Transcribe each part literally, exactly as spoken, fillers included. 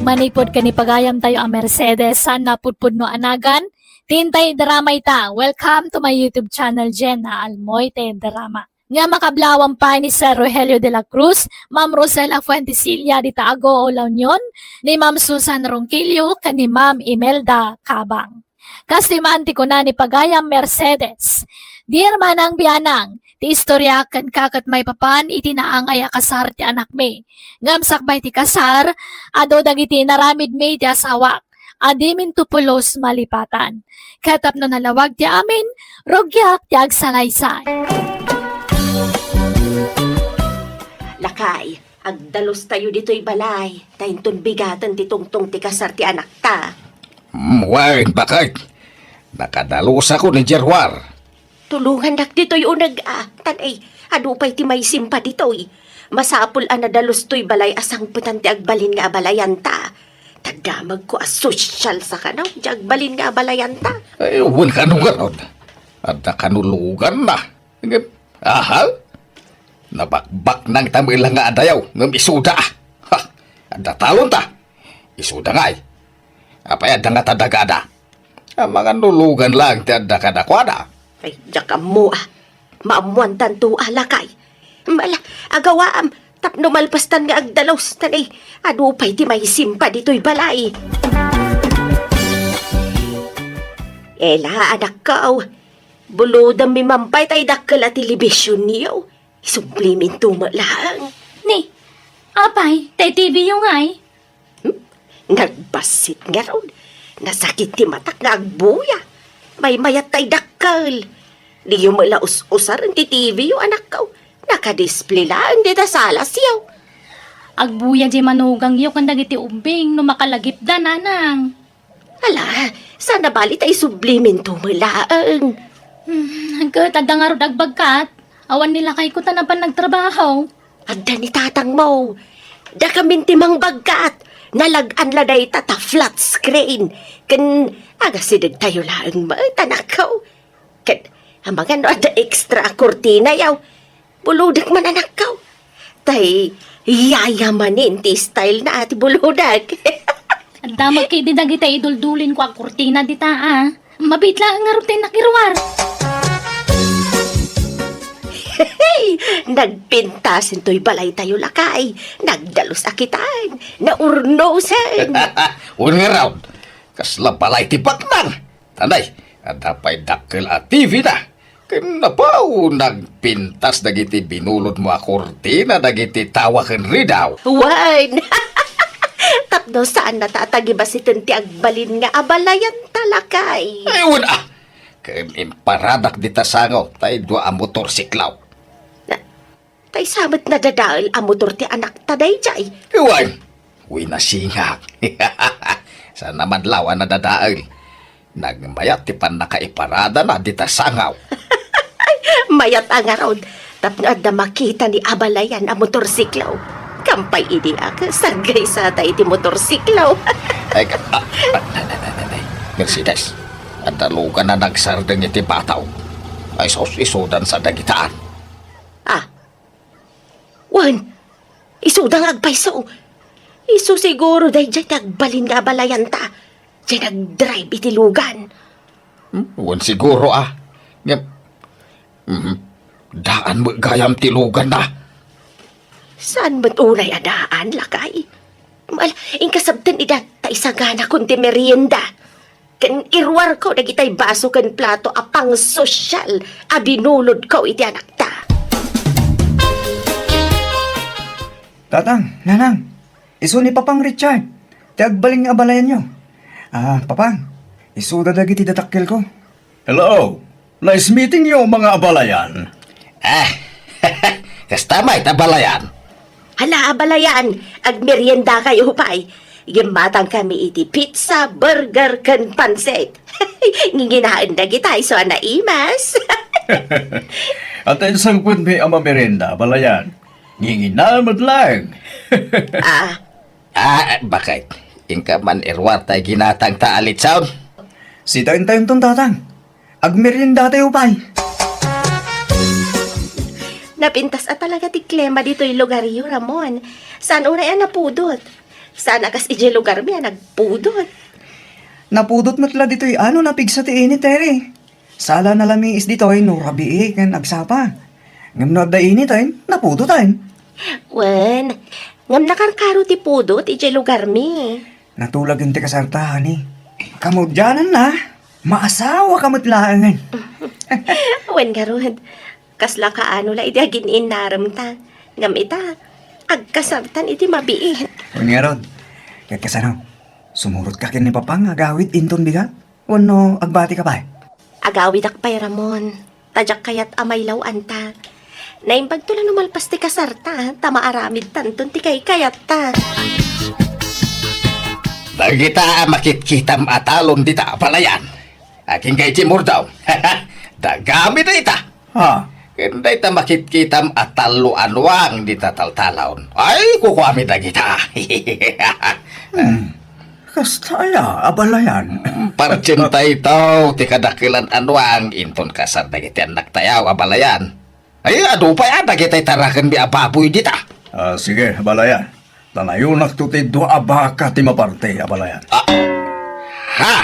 Manipud ken ni pagayamtayo a Mercedes, saan napudpudno a nagan, ti intay drama ita. Welcome to my YouTube channel, Jenna Almoy ti drama. Nga makablawan pay ni Sir Rogelio de la Cruz, Ma'am Rosela Fuentesilla dita Agoo, La Union, ni Ma'am Susan Ronquillo, ken ni Ma'am Imelda Cabang. Kastoy man ti kuna ni pagayam Mercedes, "Dear Manang Bianang, ti istorya ken kaket maipapan iti naangay a kasar ti anakmi. Ngem sakbay ti kasar, adu dagiti inaramidmi ti asawak a diminto pulos malipatan. Ket tapno nalawag ti amin, rugiak ti agsalaysay." Lakay, agdalustayo ditoy balay, ta inton bigaten ti tungtong ti kasar ti anakta. Mm, wen, baket. Nakadalusakon idiay ruar. Tulongannak ditoy uneg a, tan ay, adu pay ti maisimpa ditoy. Masapul a nadalus toy balay a sangpetan ti agbalin nga abalayanta. Ta damagko a sosyal sa kano, di agbalin nga abalayanta. Ay, wen kano ngarud. Adda kano luganna. Ngem, aha? Nabakbaknangta met lang nga adayo, ngem isuda. Ha? Adda talonta. Isuda ngay. Apay adda nga tadagada? Amangan no lugan laeng ti adda kadakuada. Ay, diak ammo a. Maammoantanto a, lakay. Mala, agawaam, tapno malpastan nga agdalus, tan ay, adu pay ti maisimpa ditoy balay. Ela, anakko, bulodammi man pay tay dakkel a telebisionyo. Isubliminto met laeng. Ni, apay, tay T V yo ngay? Hmm? Nagbassit ngarud. Nasakit ti matak nga agbuya. Maymayat tay dakkel. Diyo met la us-usaren ti T V yo, anakko. Nakadisplay laeng dita salasyo. Agbuya diay manugangyo ken dagiti ubbing no makalagipda, nanang. Ala, saan a bali ta isubliminto met laeng. Hmm, ket adda ngarud agbagkat. Awan ni lakayko ta napan nagtrabaho. Adda ni tatangmo. Dakamin ti mangbagkat. Nalag-an la dayta ta flat screen. Ken agasidegtayo laeng met, anakko. Ket amangan no adda extra a kurtinayo. Bulodek man, anakko. Tay, yayamanen ti style na ti bulodek. Adda met ketdi dagiti iduldulinko a kurtina dita, a. Mabiit laeng ngarud ti nakiruar. Nagpintas intoy balaytayo, lakay. Nagdalus a kitan. Naurnosen. Wen ngarud. Kasla balay ti baknang. Tanay, adda pay dakkel a T V na. Ken napaw, nagpintas dagiti binulodmo a kurtina dagiti tawa ken ridaw. Wen! Tapno saan nata a tagibasiten ti agbalin nga abalayan ta, lakay. Ay, wen a! Ken imparadak dita sango tay dua a motorsiklo. Na, tay sa met nadadael a motor ti anakta daydiay? Wen, wen a singak. Saan a madlaw a nadadael. Nagmayat ti pannakaiparadana dita sango. Mayat a ngarud, tapno adda makita ni abalayan a motorsiklo. Kampay idi a, saggay sa ta iti motorsiklo. Ay, ka-, ah, ah, nay, nay, nay, nay, nay. Mercedes, adda lugan a nagsardeng iti bataw. Ay, sus, isudan sa dagitaan. Ah, wen, isuda nga agpayso. Isu siguro daydiay ti agbalin nga abalayanta. Diay nagdrive iti lugan. Hmm, wen siguro, a. Ngem, mhm, daan met gayam ti luganna. Saan met unay a daan, lakay? Mal, inkasabten ida ta isaganakon ti merienda. Ken iruarko dagitay baso ken plato a pangsosyal a binulodko iti anakta. Tatang, Nanang, isu ni Papang Richard, ti agbalin nga abalayanyo. Ah, Papang, isuda dagiti dadakkelko. Hello, nice meeting you, mga abalayan. Ah, kasta met, abalayan. Hala, abalayan, agmeriendakayo pay. Gimmatangkami iti pizza, burger, ken pansit. Nginginaen dagita isu a naimas. Ata insangpetmi a mamerienda, abalayan. Ngingina met laeng. Ah. Ah, baket. Inka man iruar tay ginatangta a litson. Sitaentayon ton, Tatang. Agmeriendatayo pay. Napintas a talaga ti klima ditoy lugaryo, Ramon. Saan unay a napudot? Saan a kas idiay lugarmi a nagpudot. Napudot met la ditoy ano napigsa ti init, Tere. Sala na lamiis ditoy no rabii ken agsapa. Ngem no adda initen, napudoten. Wen, ngem nakarkaro ti pudot idiay lugarmi. Natulagen ti kasarta, honey. Kamudiananna, maasawa ka met laengen. Wen ngarud, kasla kaano la idi agin-innaremta. Ngem ita, agkasartan iti mabiit. Wen ngarud, ket kasano? Sumurot ka ken ni Papang agawid inton bigat? Wenno agbati ka pay? Agawidak pay, Ramon. Ta diak kayat a mailaw-antak. Naimbagto la no malpas ti kasarta, ta maaramidtanton ti kaykayatta. Dagita a makitkitam a talon dita a balayan, agingga iti murdaw. Dagami dayta. Ha? Ken dayta makitkitam a tallo a nuang dita taltalon. Ay, kukuami dagita. Hmm. Kasta aya, abalayan? Partsenta itaw ti kadakkelan a nuang inton kasar dagiti annaktayaw, abalayan. Ay, adu pay a dagiti tarakenmi a baboy dita. Ah, sige, abalayan. Ta nayunakto ti dua a baka ti maparte, abalayan. Ah. Ha?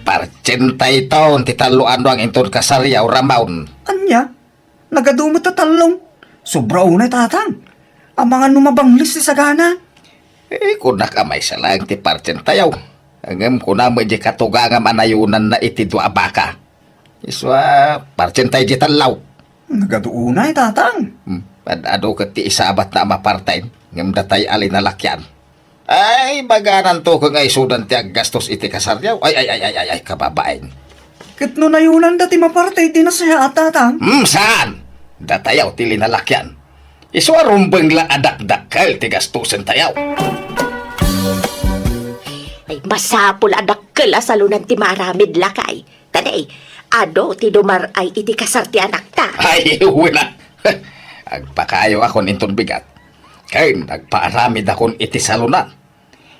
Partsenta itaw ti tallo a nuang inton kasaryaw, Ramon. Ania? Nagadu met a tallong. Sobra unay, Tatang. Amangan no mabanglis ti sagana. Eh, kunak a maysa laeng ti partsentayaw. Ngem kunam iti katugangam a nayunanna iti dua a baka. Isu a partsenta iti tallo. Nagadu unay, Tatang. Hmm, ad-adu ket ti isabatna a maparten, ngem datay a linalakian. Ay, bagananto ken nga isudan ti aggastos iti kasaryaw. Ay, ay, ay, ay, ay, ay, kababain. Ket no nayunanda ti maparte iti nasayaat, Tatang? Hmm, saan? Datayaw ti linalakian. Isu a rumbeng la a dakdakkel ti gastusentayaw. Ay, masapul a dakkel a salonan ti maaramid, lakay. Ta ne, adu ti dumar-ay iti kasar ti anakta. Ay, wen a. Agpakaayakon inton bigat. Ken agpaaramidakon iti salonan.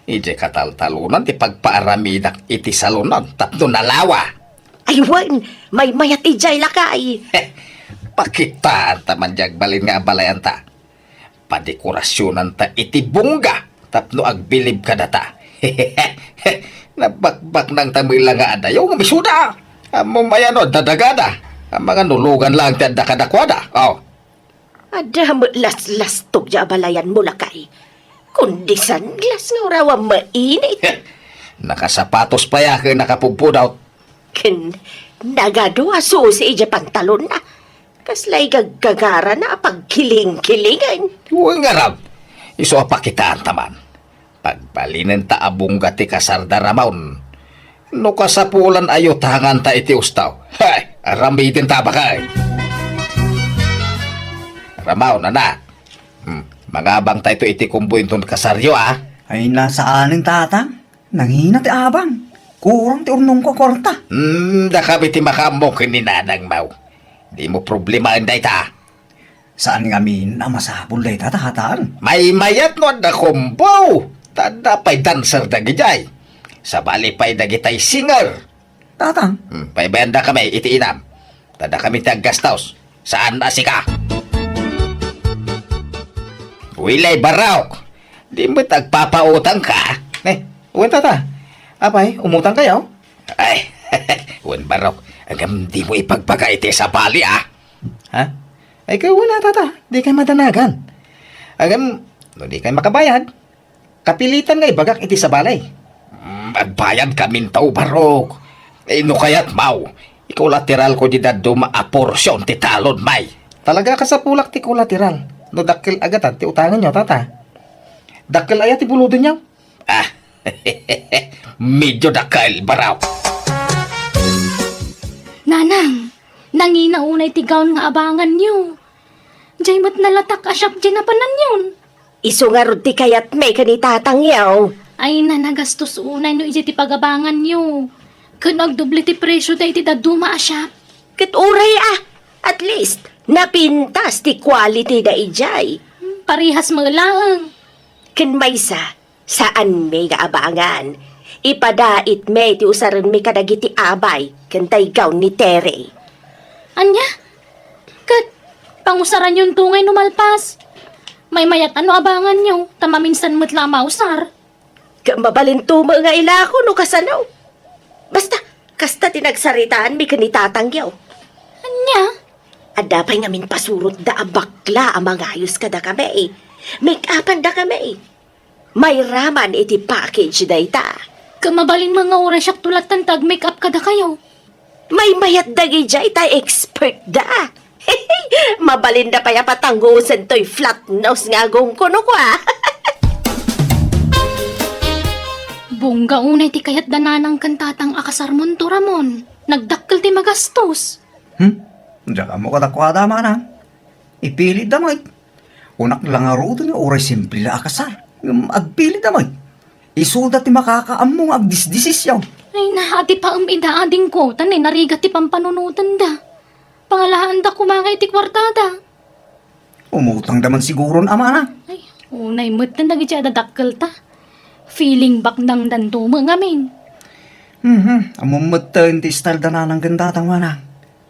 Idiay kataltalonan ti pagpaaramidak iti salonan tapno nalawa. Ay, wen, maymayat idiay, lakay. Pakitaanta man diay agbalin nga abalayanta. Padikorasionanta iti bungga tapno agbilib kadata. Nabakbaknangta met la nga adayo ngem isuda. Ammom aya no adda dagada. Amangan no lugan laeng ti adda kadakuada. Oh. Adda met laslastog diay abalayanmo, lakay. Kundi sanglas nga uraw a mainit. Nakasapatos pay a ken nakapudpudot. Ken nagadu a susi idiay pantalonna. Kasla igaggagarana a pagkilingkilingen. Wen ngarud, isu a pakitaanta man. Pagbalinenta a bungga ti kasarda, Ramon. No kasapulan a yutanganta iti usto. Hay, aramidenta, bakay. Ramon, anak. Hmm, mangabangta iti kombo inton kasaryo, a? Ay, saanen, Tatang. Nangina ti abang. Kurang ti urnongko a kuarta. Hmm, dakami ti makaammo ken ni nanangmo. Dimo problemaen dayta. Saan ngamin a masapul dayta, Tatang? Maymayat no adda kombo. Ta adda pay dancer dagidiay. Sabali pay dagitay singer. Tatang? Hmm, paybayan dakami iti inam. Ta dakami ti aggastos. Saan a sika? Wilay, barok. Di met agpapautangka. Eh, wen, tata. Apay, umutangkayo? Ay, wen, barok. Ngem dimo ipagbaga iti sabali, a. Ha? Ay, kay wen a, tata. Dikay madanagan. Ngem no dikay makabayad, kapilitan nga ibagak iti sabali. Mm, agbayadkaminto, barok. Eh, no kayatmo, ikolateralko diay dadduma a porsion ti talonmi. Talaga a kasapulak ti kolateral. No dakkel a gatan ti utanganyo, tata. Dakkel aya ti bulodenyo? Ah, medyo dakkel, barok. Nanang, nangina unay ti gown nga abanganyo. Diay met nalatak a shop diay napananyon. Isu ngarud ti kayatmi ken ni tatangyo. Ay, nagastos unay no idiay ti pagabanganyo. Ken agdoble ti presio daydi dadduma a shop. Ket uray a, at least, napintas ti quality daydiay. Hmm, parehas met laeng. Ken maysa, saanmi nga abangan. Ipadaitmi ti usarenmi kadagiti abay ken daydi gown ni Tere. Ania? Ket pangusaranyonto ngay no malpas? Maymayat a no abanganyo, ta maminsan met la a mausar. Ket mabalinto met nga ilako no kasano. Basta, kasta ti nagsaritaanmi ken ni tatangyo. Ania? Adda pay ngamin pasurotda a bakla a mangayos kadakami. Make-upandakami. Mairaman iti package dayta. Ket mabalin met nga uray siakto latta ti ag-make-up kadakayo. Maymayat dagidiay ta expert da. Mabalinda pay a patangosen toy flat nose nga agongko no kua. Bongga unay ti kayat da nanang ken tatang a kasarmonto, Ramon. Nagdakkel ti magastos. Hmm? Diak ammo kadakuada, manang. Ipilitda met. Kunak la ngaruden nga uray simple la a kasar. Ngem agpilitda met. Isuda ti makakaammo nga agdisdesisyon. Ay, naadipaem ida adingko, ta narigat ti pampanunotenda. Pangalaanda koma nga iti kuartada. Umutangda man siguron, amana. Ay, unay metten dagiti adadakkelta. Feeling baknangdanto met ngamin. Mhm, ammom metten ti style da nanang ken tatang, manang.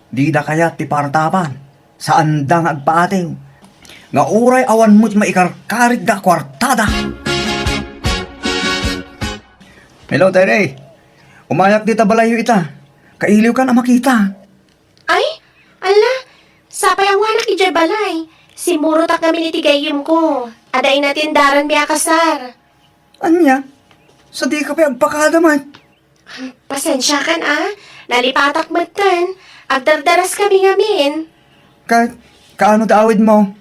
Dida kayat ti partaban. Saanda nga agpaatiw. Nga uray awan met maikarkarigda a kuartada. Hello, Tere. Umayak dita balayyo ita. Kailiwkan a makita. Ay, ala, sapay awanak idiay balay. Simmurotak ngamin iti gayyemko. Adda inatiendaranmi a kasar. Ania? Sadika pay agpakada met. Pasensiakan a, nalipatak metten. Agdardaraskami ngamin. Ka-, kaano ti awidmo?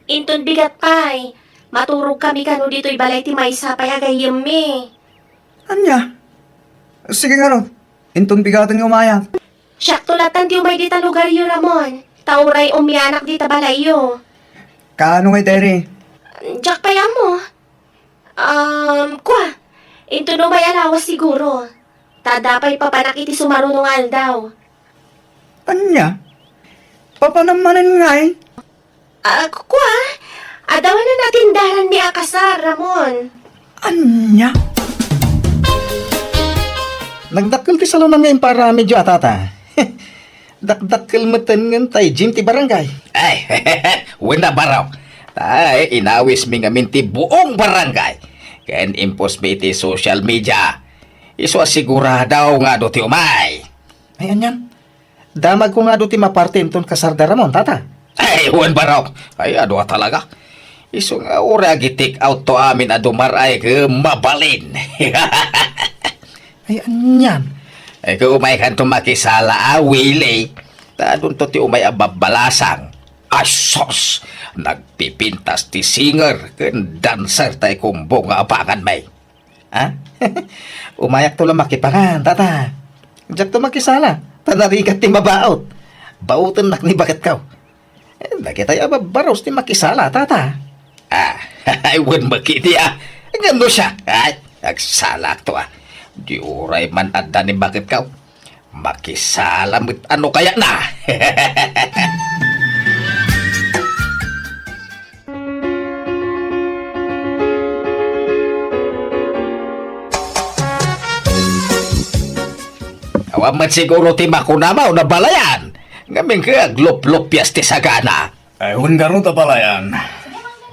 Inton bigat pay, maturogkami kano ditoy balay ti maysa pay a gayyemmi. Ania? Sige ngarud, inton bigaten nga umayak. Siakto latta ti umay dita lugaryo, Ramon. Ta uray umianak dita balayyo. Kaano ngay, Tere? Diak pay ammo. Um, kua, inton umay a lawas siguro. Ta adda pay papanak iti sumaruno nga aldaw. Ania? Papanam manen ngay? Ah, kua, adda wen inatiendaranmi a kasar, Ramon. Ania? Nagdakkel ti salonan nga imparamidyo a tata. Dakdakkel metten ngen tay gym ti barangay. Ay, wen a, Barok. Tay, inawismi ngamin ti buong barangay. Ken imposmi iti social media. Isu a sigurado nga adu ti umay. Ay, anian? Damagko nga adu ti maparte inton kasarda Ramon, tata. Ay, wen, Barok. Ay, adu a talaga. Isu nga uray agi-take out to amin a dumar-ay ket mabalin. Ay, anian? Ay, ket umaykanto makisala a, Willie. Ta adunto ti umay a babbalasang. Ay, sus! Nagpipintas ti singer ken dancer tay kumbo nga abanganmi. Ha? Umayakto la makipangan, tata. Diakto makisala. Ta narigat ti mabaut. Bautennak ni baketko. Eh, dagitay a babbaros ti makisala, tata. Ah, ay, wen met ketdi a. Ngem no siak, ay, agsalakto a. Di uray man adda ni baketko. Makisala met a no kayatna. Awan met siguro ti makunam a nabalayan. Ngamin ket agluplupias ti sagana. Ay, wen ngarud, abalayan.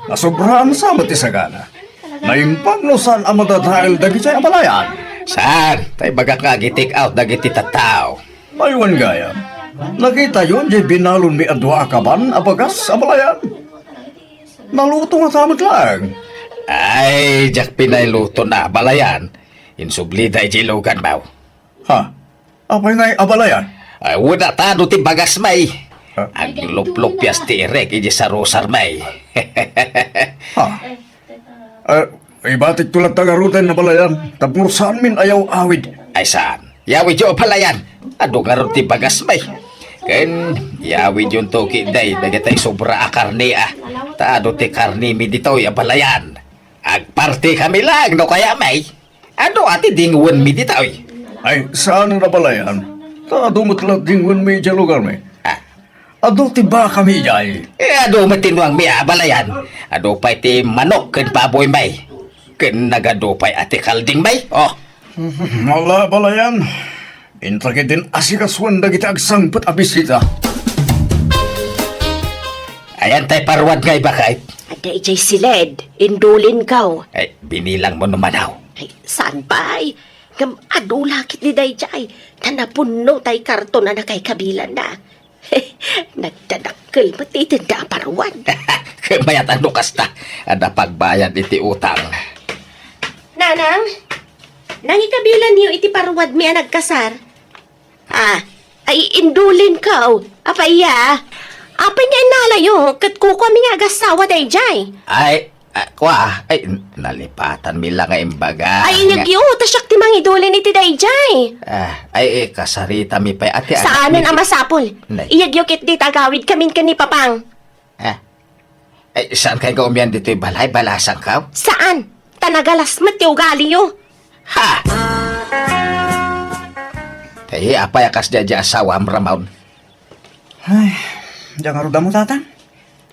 Nasobraan sa met ti sagana. Naimbag no saan a madadael dagiti abalayan. Saan? Tay bagak nga agi-take out dagiti tattao. Ay, wen gayam. Nakitayo diay binalonmi a dua a kaban a bagas, abalayan. Naluto ngata met laeng. Ay, diak pinay luto na, abalayan. Insublida idiay luganmo. Ha? Apay ngay, abalayan? Ay, wen a, ta adu ti bagasmi. Ha? Agluplupias ti irek idiay sarusarmi. Ha? Eh, ibatikto latta ngaruden, abalayan. Tapno saanmin a yaw-awid. Ay, saan? Yawidyo, abalayan. Adu ngarud ti bagasmi. Ken yawidyonto ketdi dagiti sobra a karne a. Ta adu ti karnemi ditoy, abalayan. Agpartikami laeng no kayatmi. Adu a ti dingwenmi ditoy? Ay, saan a, abalayan. Ta adu met la dingwenmi idiay lugarmi. Ah. Adu ti bakami idiay. Eh, adu met ti nuangmi, abalayan. Adu pay ti manok ken baboymi. Ken nagadu pay a ti kaldingmi. Oh. Ala, abalayan. Inta ketdin asikasuen dagiti agsangpet a bisita. Ayan tay paruad nga ibakay. Dayjay siled, indulinko. Ay, binilang mo no manaw. Ay, saan pay? Ngem adu la ketdi dayjay, ta napunno tay karton a nakaykabilanna. Nagdadakkel met iti daan a paruwad. Ket mayat no kasta, adda pagbayad iti utang. Nanang, nangikabilanyo iti paruwadmi a nagkasar? Ah, ay, indulinko. Apay ya? Apay nga innalayo? Ket kukuami nga agassawa dayjay. Ay, ah, kua, ay, nalipatanmi la nga imbaga. Ay, inyegyo, ta siak ti mangidulin iti dayjay. Ah, ay, eh, kasaritami pay, ati, anak. Saanen a masapul. Nay. Inyegyo ketdi ta agawidkamin ken ni Papang. Ah, ay, saan kay nga umian ditoy balay? Balasangkaw? Saan? Ta nagalas met ti ugaliyo. Ha! Ay, apay a kasdiay di asawam, Ramon? Ay, diak ngarud ammo, Tatang.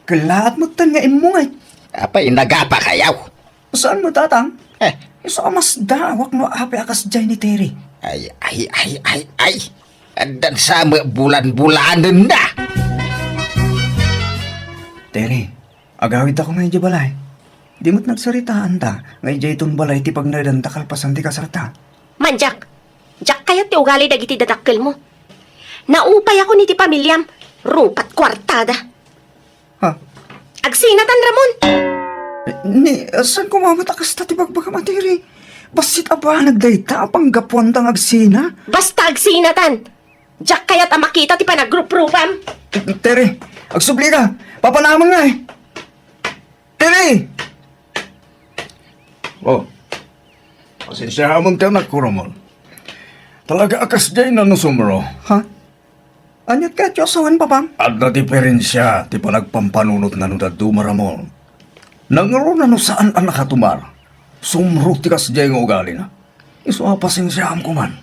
Kellaat metten nga immungay. Apay, nagapakayaw? Saan met, Tatang? Eh. Isu a masdaawak no apay a kasdiay ni Terry. Ay, ay, ay, ay, ay. Addan sa met bulan-bulanenna. Terry, agawidtako nga idiay balay. Di met nagsaritaanta nga idiay ton balay ti pagnaedanta kalpasan ti kasarta. Mandiak, diak kayat ti ugali dagiti dadakkelmo. Naupayak iti pamiliam, rupat kuartada. Ha? Agsinatan, Ramon! Eh, ni, saan koma met a kasta ti bagbagam a Terry? Bassit a banag dayta a panggapuanta nga agsina? Basta agsinatan! Diak kayat a makita ti panagruprupam. Terry, agsublika. Papanamang nga eh. Terry! Oh. Pasensiaam ti anakko, Ramon. Talaga a kasdiay no sumro. Ha? Aniat kayatyo a sawen, Papang? Adda diperensia ti panagpampanunotna no dadduma, Ramon. Nangruna no saan a nakatumar. Sumro ti kasdiay nga ugalina. Isu a pasensiaam koman.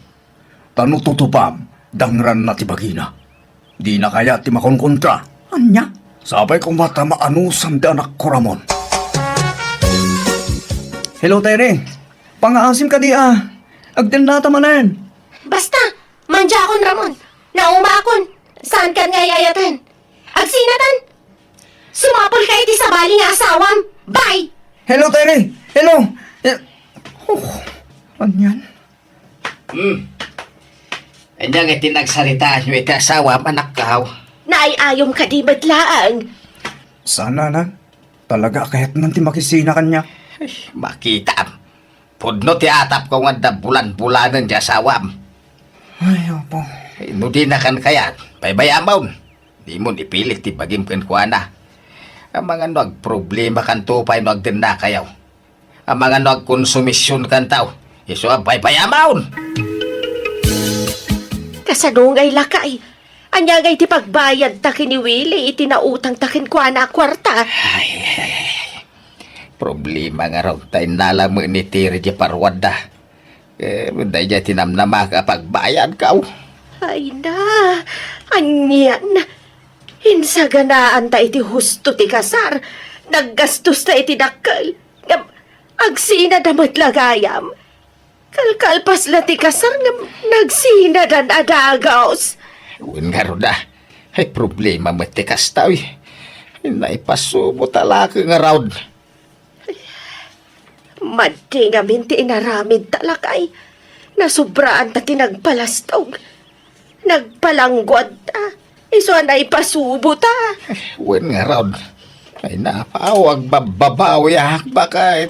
Ta no tutupam, dangranna ti bagina. Dina kayat ti makonkontra. Ania? Sapay koma ta maanusam ti anakko, Ramon. Hello, Terry. Pangaasim kadi a. Agdennata manen. Basta, mandiakon, Ramon. Naumakon. Saankan nga ay-ayaten. Agsinatan. Sumapulka iti sabali nga asawam. Bye! Hello, Terry. Hello. Eh, oh, anian? Hmm. Ania nga iti nagsaritaanyo iti asawam, anakko? Naay-ayom kadi met laeng. Saan, Nanang. Talaga a kayatnan ti makisina kaniak. Ay, makitam. Pudno ti atapko nga adda bulan-bulanen ti asawam. Ay, apo. Ay, no dinakan kayat, baybay-amon. Dimon ipilit ti bagim kenkuana. Amangan no agproblemakanto pay no agdennakayo. Amangan no agkonsumisionkanto. Isu a baybay-amon! Kasano ngay, lakay? Ania ngay ti pagbayadta ken ni Willie iti nautangta kenkuana a kuarta? Ay, ay, ay. Problema ngarud ta innala met ni Terry ti paruwadda. Eh, daydiay ti namnamaka a pagbayadko. Ay na, anian? Insaganaanta iti husto ti kasar. Naggastosta iti dakkel. Ngem, agsinada met la gayam. Kalkalpas la ti kasar ngem nagsinadan a dagus. Wen ngarud a. Ay, problema met ti kasta, uy. Naipasubo ta la ket ngarud. Madi ngamin ti inaramidta, lakay. Nasubraanta ti nagpalastog. Nagpalangguadta. Isu a naipasubota. Wen ngarud. Ay, napaw, agbabbabawiak, baket.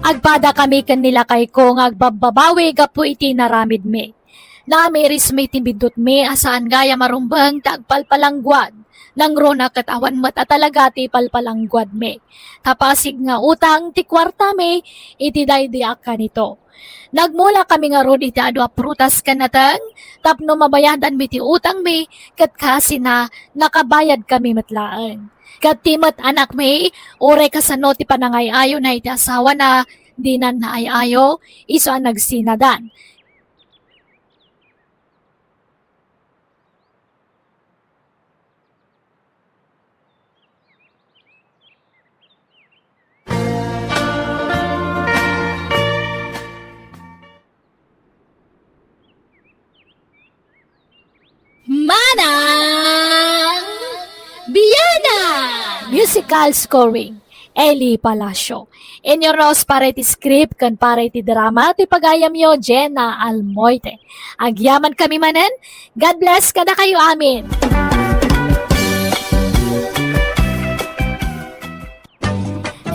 Agpadakami ken ni lakayko nga agbabbabawi gapu iti inaramidmi. Namirismi ti biddutmi a saan gayam a rumbeng ti agpalpalangguad. Nangruna ket awan met a talaga ti palpalangguadmi. Ta pasig nga utang ti kuartami iti daydi a kanito. Nagmulakami ngarud iti adu a prutas ken nateng tapno mabayadanmi ti utangmi, ket kasina nakabayadkami met laeng. Ket ti met anakmi, uray kasano ti panangay-ayona iti asawana, dinan naay-ayo, isu a nagsinadan. Manang Biana! musical scoring, Eli Palacio. Inyurnos para iti script ken para iti drama ti pagayamyo, Jenna Almoite. Agyamankami manen, God bless kadakayo amin.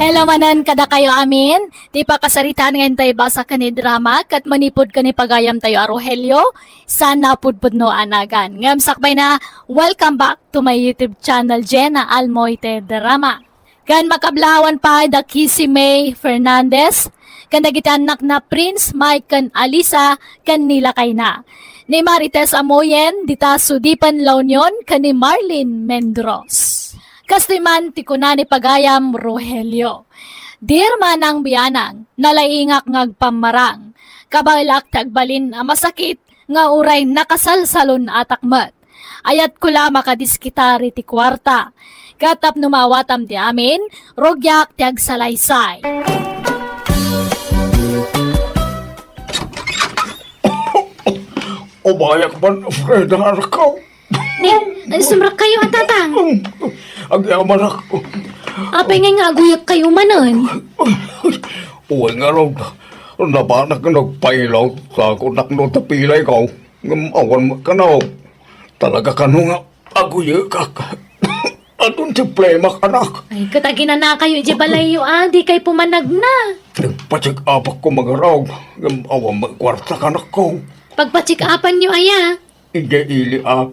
Hello manen kadakayo amin. Ti pakasaritaan nga intay basa ken ni drama ket manipud ken ni pagayamtayo a Rogelio, saan a pudpudno a nagan. Ngem sakbay na, welcome back to my YouTube channel, Jenna Almoite Drama. Ken makablawan pay da Kissy May Fernandez, ken dagiti annakna Prince Mike ken Alisa, ken ni lakayna, ni Marites Amoyen, dita Sudipan, La Union, ken ni Marlene Mendros. Kastoy man ti kuna ni pagayam Rogelio, "Dear Manang Bianang, nalaingak nga agpammarang. Kabaelak ti agbalin a masakit nga uray nakasalsalun-atak met. Ayatko la makadiskitar iti kuarta. Ket tapno maawatam ti amin, rugiak ti agsalaysay." Umayak man, Freda, anakko. Ni, sumrekkayo a, Tatang. Agyamanak. Apay ngay nga aguyekkayo manen? Uy, ngarud, nabanak nga nagpailaw, sa kunak no tapilayko. Ngem awan met kano. Talaga kano nga aguyekak. Adun ti plemak, anak. Ay, ket aginanakayo idiay balayyo a, dikay pumanagna. Nagpa-check-upak ko, mangarud. Ngem awan met kuarta, anakko. Pagpa-check-upanyo aya? Idiay ili a,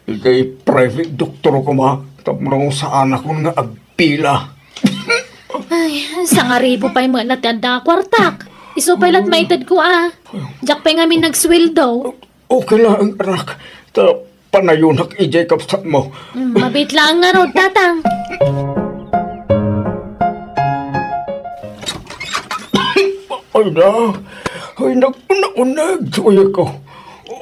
idiay private doktor koma, tapno saanakon nga agpila. Ay, sangaribu pay met ti adda a kuartak. Isu pay lat maitedko a. Diak pay ngamin nagsueldo. Okay lang, anak. Ta panayonak idiay kabsatmo. Mm, mabiit lang ngarud, Tatang. Ay na, ay, nag-, nauneg, uyeko.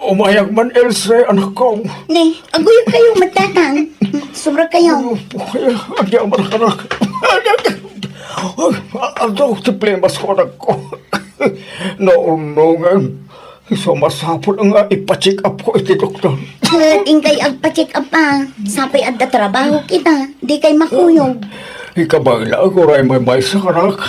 Umayak man, Else, anakko. Ne, aguyekkayo met, Tatang. Sumrekkayo. Ay, agyamanak, anak. Ay, adu ti plemas ko, anakko. Naurnongan. Isu a masapul nga ipa-check-up ko iti doktor. Ket inkay agpa-check-up a. Sapay adda trabaho kita. Dikay makuyog. Ikabaelak, uray maymaysa, anak.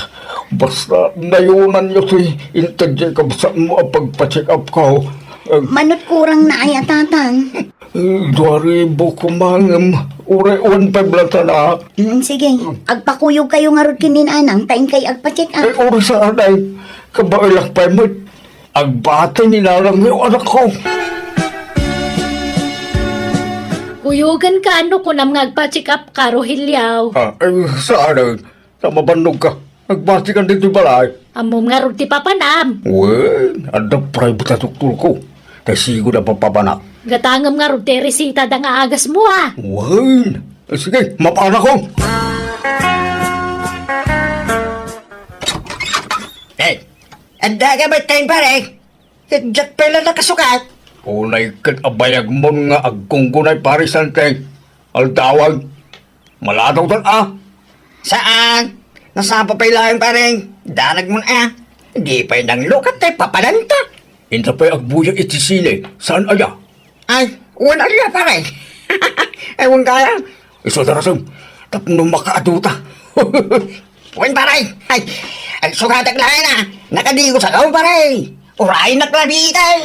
Basta nayonanyo ti inted diay kabsatmo a pagpa-check-up ko. Eh, Manut kurang na aya, Tatang. Eh, dua ribu koma ngem, uray one five lang sana. Mm, sige. Agpakuyogkayo ngarud ken ni Nanang, ta inkay agpa-check-up. Ay, uray saan ay. Kabaelak pay met. Agbati ni Nanang, anakko. Kuyoganka no kunam nga agpa-check-up ka, Rogelio. Ah, ay, saan ay. Ta mabannogka. Agbatikan ditoy balay. Ammom ngarud ti papanam. Wen, adda private a doktorko. Ta sigud a papabanak. Gatangem ngarud ti resitada nga agasmo a. Wen. Sige, mapanakon. Eh, adda ka met, pare? Ket diak pay la nakasukat. Unay ket abayagmon nga agkunggunay, pare Sante. Aldawan. Maladawtan a. Saan? Nasapa pay laeng, pare. Danagmon a. Di pay nanglukat tay papadanta. Inta pay agbuya iti sine. Saan aya? Ay, wen aya, pare. Ay, wen kaya. Isu darasem. Tapno makaaduta. Wen, pare. Ay, agsukatak laeng a. Nakadigo sa kao, pare. Uray, naklabitay.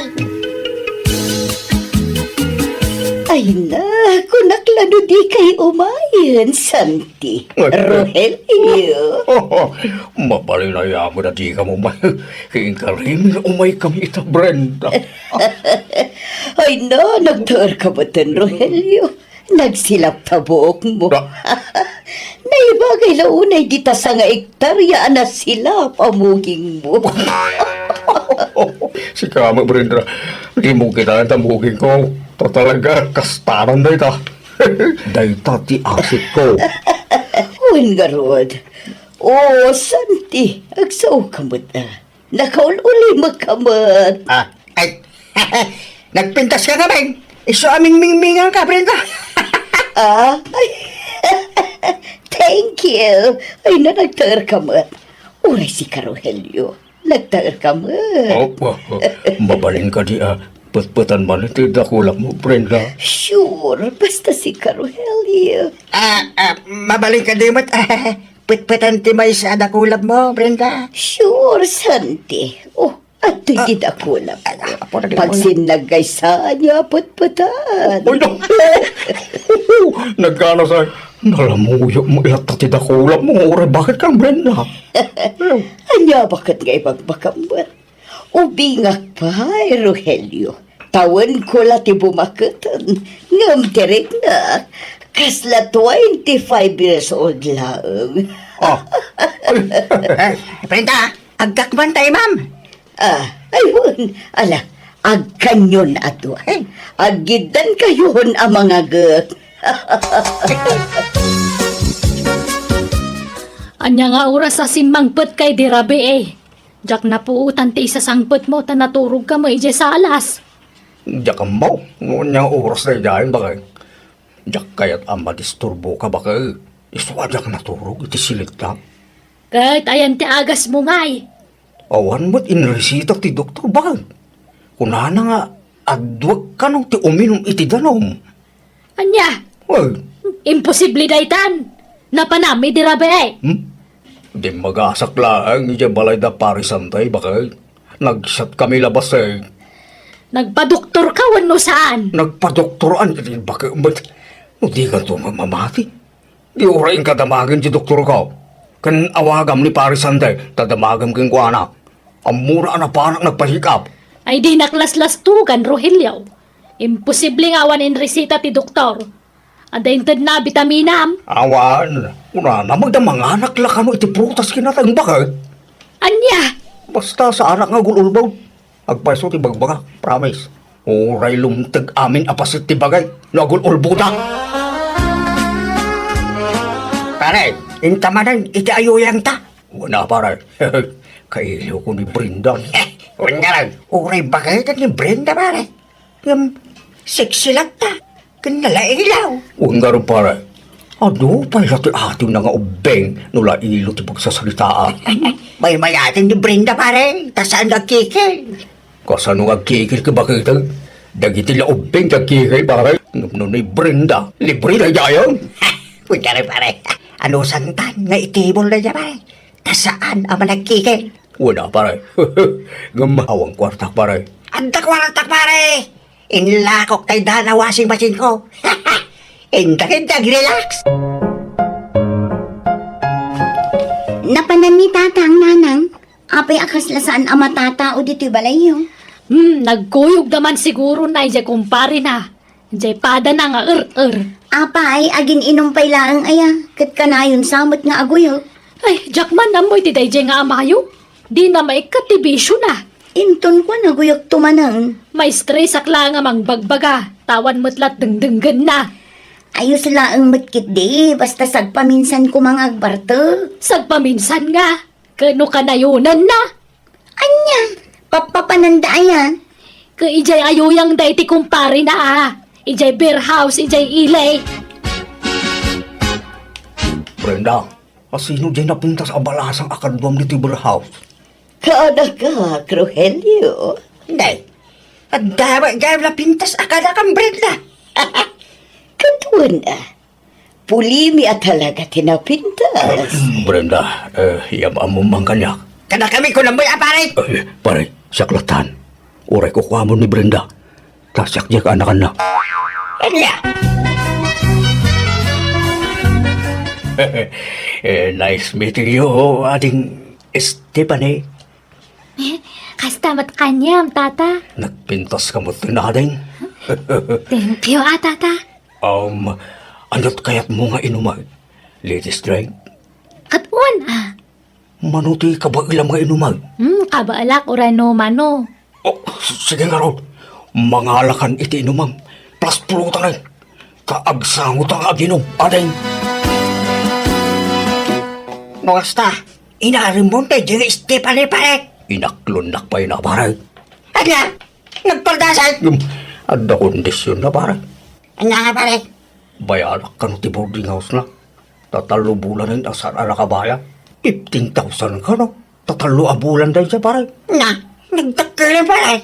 Ay na, kunak la no dikay umayen, Santi. Ay, Rogelio. Mabalin a yaman a dikam umay. Ket inkarimin, umay kami ita, Brenda. Ay na, nagtaerka metten, Rogelio. Nagsilap ta buokmo. Da- Naibagay la unay dita sanga ektarya a nasilap a mugingmo. Sika met, Brenda. Di mo kitaen ta mugingko. Ta talaga, kastanan dayta. Dayta ti asikko. Wen ngarud. O, Santi, agsaoka met a. Nakaul-ulimekka met. Ah, ay, nagpintaska ngamin. Isu a mingmingminganka, Brenda. Ah, ay, thank you. Ay na, nagtaerka met. Uray sika, Rogelio. Nagtaerka met. Opo, mabalin kadi a Petpetan man ti dakulapmo, Brenda. Sure, basta sika, Rogelio. Ah, ah, mabalin ka di met. Petpetan ti maysa a dakulapmo, Brenda. Sure, Santi. Oh, adtoy ti dakulap. Ah, ah, apo, naglaman. Pagsinnag kay saan nga petpetan. Uy, no. Nagkano sa, nalamuyo mo ilatta ti dakulapmo, uray bakit kang Brenda? Ania bakit nga ibagbagam met? Ubingak pay, Rogelio. Tawenko la ti bumaketen, ngem ti riknak, kasla twenty-five years old laeng. Ah. Eh, Brenda, agkakman tayo, ma'am. Ah, ay, wen. Ala, agkanyon a dua. Eh. Aggiddan kayon a mangagek. Ania nga oras a simmangpet kay di rabii, eh? Diak napuotan ti isasangpetmo ta naturogka met idiay salas. Diak ammo no ania nga oras daydiay, baket. Diak kayat a madisturboka, baket. Isu a diak naturog iti silitda. Ket ayan ti agasmo ngay? Awan met inresita ti doktor, baket. Kunana nga adwek kano ti uminum iti danum. Ania? Well, imposible daytan. Napanam idi rabii. Hmm? Dimmagasak laeng idiay balay da Pari Santay, baket. Nagsiatkami labasen. Nagpadoktorka wenno saan? Nagpadoktoran iti baket met. No dikanto mamati, di uray inka damagen ti doktorko. Ken awagam ni Pari Santay ta damagem kenkuana. Ammona a napanak nagpa-check up. Ay, dinak laslastugan, Rogelio. Imposible nga awan inresita ti doktor. Adda intedna a bitaminam? Awan. Kunana, magda manganak la kano iti prutas kinatang, baket. Ania? Basta saanak nga agul-ulbod. Agpayso ti bagbagak, promise. Uray lumteg amin a paset ti bagay no agul-ulbodak. Pare, inta manen iti ayuyangta. Wen a, pare. Kailiwko ni Brenda. Wen ngarud, uray baket ni Brenda, pare. Ngem, sexy latta. Ken nalailaw. Wen ngarud, pare. Adu pay la ti atimna nga ubbing no lailo ti pagsasaritaan. Maymayat ni Brenda, pare. Ta saan nga agkikil. Kasano nga agkikil ket baket? Dagiti la ubbing ti agkikil, pare. Ngem no ni Brenda, libre daydiay. Wen ngarud, pare. Anusantan nga itibol daydiay, pare. Ta saan a managkikil. Wen a, pare. Ngem awan kuartak, pare. Adda kuartak, pare. Inlakok tay dana washing machine ko. Inta ket agrelax. Napanan ni Tatang, Nanang. Apay a kasla saan a matatao ditoy balayyo? Hmm, nagkuyogda man siguro na idiay kumparena. Idiay padana nga er-er. Apay, agin-inum pay laeng aya, ket kanayon sa met nga aguyog. Ay, diak man ammo iti daydiay nga amayo. Dina maikkat ti bisiona. Inton kua, naguyogto manen. Maistresak laeng a mangbagbaga, ta awan met la dengdenggenna. Ayos laeng met ketdi, basta sagpaminsan koma nga agbartek. Sagpaminsan nga, ket no kanayonanna? Ania? Pappapananda aya? Ket idiay ayuyangda iti kumparena a. Idiay beer house, idiay ili. Brenda, asino diay napintas a balasang a kaduam ditoy beer house? Kaanakak, Rogelio. Nay, adda met diay napintas a kanakan, Brenda. Ket wen a. Pulimi a talaga ti napintas. Brenda, eh, yam-ammom man kaniak. Kadakami, kunam met a, pare. Eh, pare, siak lattan. Uray kukuamon ni Brenda. Ta siak diay kaanakanna. Ania? Eh, nice meeting you, Ading Stephanie. Eh, kasta met kaniam, Tata. Nagpintas ka met, Ading. Thank you, a, Tata. Um, ania't kayatmo nga inumag? Latest drink? Ket wen a. Mano ti kabaelam nga inumag? Hmm, kabaelak uray no mano. Oh, s-, sige ngarud. Mangalakan iti inumam. Plus pulutan, eh. Ta agsangotan nga aginum, Ading. No kasta, inarimon daydiay nga Stephanie, pare. Inaklonnak pay na, pare. Ania? Nagpaldasan? Ngem, adda kondisionna, pare. Ania nga, pare? Bayadak kano ti boarding house na. Ta tallo bulanen a saan a nakabayad. Fifteen thousand kano. Ta tallo a bulan dayta, pare. Na, nagdakkel, pare.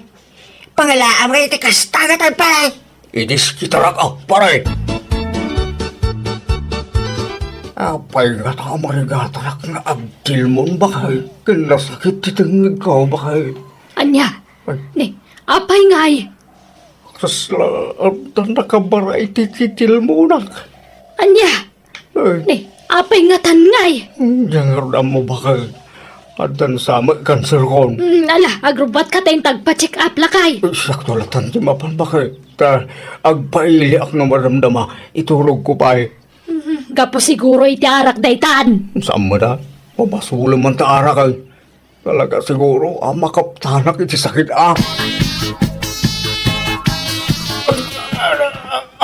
Pangalaam nga iti kasta nga tagpay. Idiskitarak a, pare. Apay ngata a marigatarak nga agtilmon, baket? Ken nasakit ti tengngedko, baket. Ania? Ay. Ni, apay ngay? Kasla adda nakabara iti titilmonak. Ania? Ay. Ni, apay ngatan ngay? Diak ngarud ammo, baket. Addan sa met cancer kon. Mm, ala, agrubbuatka ta inta agpa-check up, lakay. Ay, sakto latta ti mapan, baket. Ta agpailiak no madamdama, iturogko pay. Mm, gapu siguro iti arak daytan. Saan met a? Mabasolem man ta arak, ay. Talaga siguro a makaptanak iti sakit a.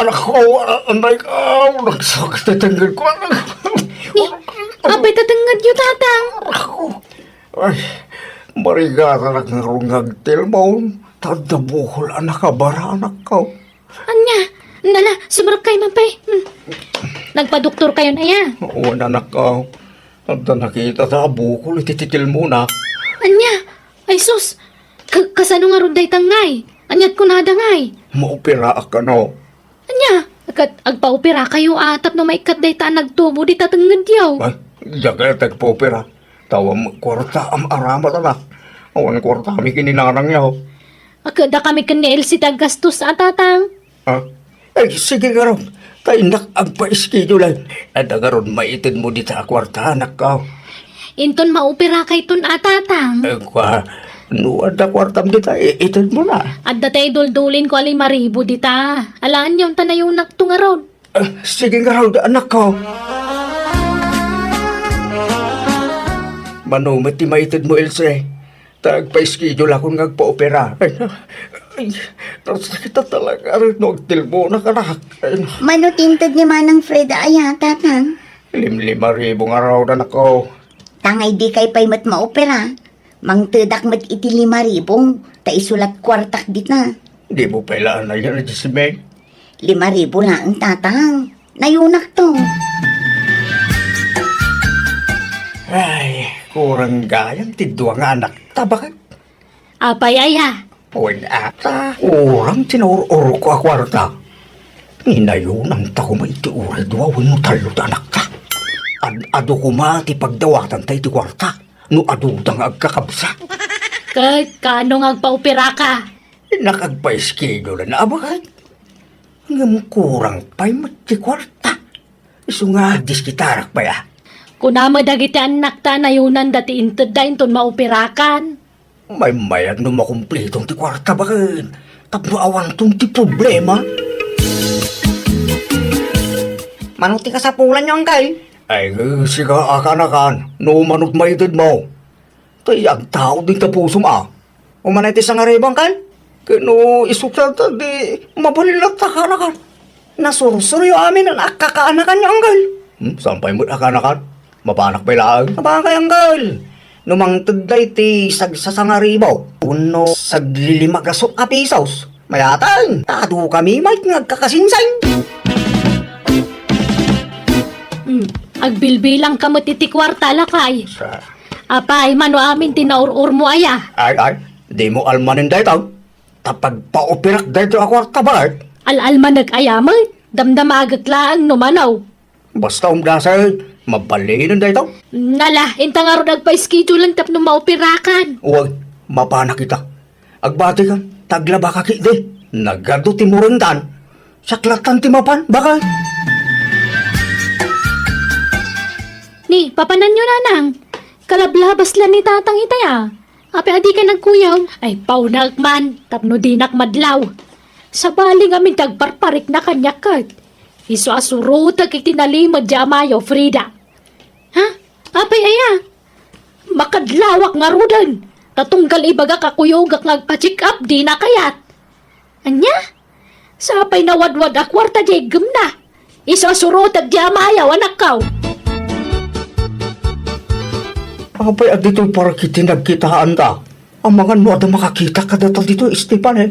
Anak ko, a-, anay ka, nagsakit ti tengngedko, anak. Ni, apay ti tengngedyo, Tatang? Anak ko. Ay, marigatanak ngarud nga agtilmon. Ta adda bukol a nakabara, anak ko. Ania? Nala, sumrek kayo man pay. Hmm. Nagpadoktorkayon aya? Wen, anak ko. Adda nakitata a bukol iti titilmonak. Ania? Ay sus! Ka-, kasano ngarud dayta ngay? Aniat kunada ngay? Maoperaak kano. Ania? Ket agpaoperakayo a tapno maikkat dayta a nagtubo dita tengngedyo. Ay, diak ket agpaopera. Ta awan met kuarta a maaramat, anak. Awan kuartami ken ni nanangyo. Ket dakami ken ni Elsie ti aggastos a, Tatang. Ah? Ay, sige ngarud. Ta innak agpa-schedule. Adda ngarud maitedmo dita a kuarta, anak ko. Inton maoperakayton a, Tatang. Ay, kua, no adda kuartam dita, i-, itedmo na. Adda tay duldulinko a lima ribu dita. Alaanyo ta nayunakto ngarud. Ah, sige ngarud, anak ko. Mano met ti maitedmo, Elsie? Ta agpa-schedule akon nga agpa-opera. Ay, ay, nasakit talaga no agtilmonak, anak. Ay, na. Mano ti inted ni Manang Fred aya, Tatang? Limlima ribu ngarud, anak ko. Tangay dikay pay met maopera. Mangtedak met iti lima ribu, ta isu lat kuartak dita. Dimo pay la anayan, Jasmine? Lima ribu laeng, Tatang. Nayunakto. Ay, kurang gayam ti dua nga anakta, baket. Apay aya? Wen, ata, kurang ti naur-urko a kuarta. Ni nayunanta koma iti uray dua wenno tallo ti anakta. Ad-adu koma ti pagdawatanta iti kuarta no aduda nga agkakabsat. Ket kaano nga agpaoperaka? Innak agpa-schedule na, baket. Ngem kurang pay met ti kuarta. Isu nga diskitarak pay a. Kuna met dagiti annakta a nayunanda ti intedda inton maoperakan. Maymayat no makumpliton ti kuarta, baket. Tapno awanton ti problema. Mano ti kasapulanyo, Angkel? Ay, sika a kaanakan, no mano't maitedmo. Tay agtaud iti pusom a. Umanay ti sangaribu, Angkel? Ken no isu ta, di mabalin latta a kaanakan. Nasursuryo amin a kakaanakanyo, Angkel. Hmm, saan pay met a kaanakan? Mapanak pay laeng. Apay, Angkel? No mangted dayta sagsasangaribu wenno saglilima gasut a pisos, mayat, ta adukami met nga agkakasingsing. Hmm, agbilbilangka met iti kuarta, lakay. Sa- Apay, mano amin ti naur-urmo aya? Ay, ay, dimo almanen dayta. Ta pagpaoperak dayta a kuarta, baket. Al-almanek aya met? Damdamagek laeng no mano. Basta umdasay, mabalinen dayta. Nala, inta ngarud agpa-schedule tapno maoperakan. Uy, mapanak ita. Agbati ka, ta aglaba ka ketdi. Nagadu ti murengdan. Siak lattan ti mapan, baket. Ni, papananyo, nanang. Kalablabas la ni tatang itay a. Apay a dika nagkuyog? Ay, pauna man, tapno dinak madlaw. Sabali ngamin ti agparparikna kaniak ket. Isu a surotek iti nalimed ti amayo, Frida. Ha? Apay aya? Makadlawak ngaruden. Ta tunggal ibagak a kuyogak nga agpa-check up, dina kayat. Ania? Sapay nawadwad a kuarta diay iggemna. Isu a surotek ti amayo, anakko. Apay a ditoy parikit ti nagkitaanta? Amangan no adda makakita kadata ditoy, Esteban, eh.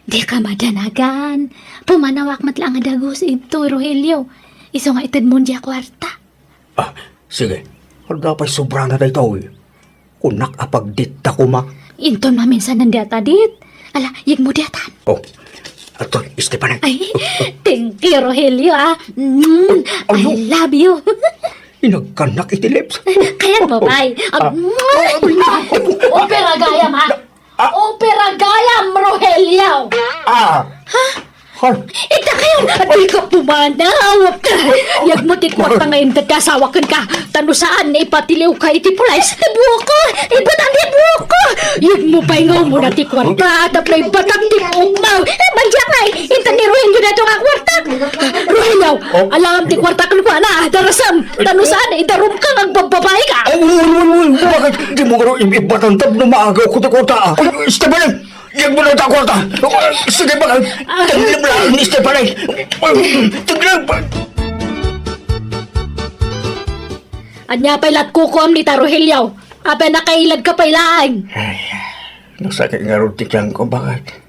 Dika madanagan. Pumanawak met laeng a dagus idtoy, Rogelio. Isu nga itedmon diay kuarta. Ah, sige. Adda pay sobrana daytoy. Kunak a pagditta koma. Inton maminsan diay adda dit. Ala, yegmo diatan. Oh, atoy, Esteban. Ay, thank you, Rogelio, ah. Mm, I love you. Inagkanak iti lips. Kayat mo, bay? Ah, ah, ah, opera gayam, ha? Ah. Opera gayam, Rogelio. Ah. Ha? Ita kayo, di ka pumanaw. Yegmo ti kwarta nga inted ti asawa kenka. Ta no saan, ipatiliw ka iti pulis. Ti buko, ibatang ti buko. Yegmo pay nga umuna ti kwarta, tapno ibatang ti buok mo. Eh, mandiak nga, inted ni Rogelio daytoy nga kwarta. Rogelio, alam ti kwarta kenkuana, darasam. Ta no saan, idarum ka nga agbabbabai ka. Ay, uy, uy, uy, uy, bakit di mo garo im-, ibatang tapno maagaw ko ti kwarta? Ay, Esteban, yegmo na ta kwarta. Sige, bakit? Teglem lang, Esteban. Teglem. Ania pay lat kukuam ni ta Rogelio? Apay nakailad ka pay laeng. Ay, nasakit ngarud ti tianko, bakit?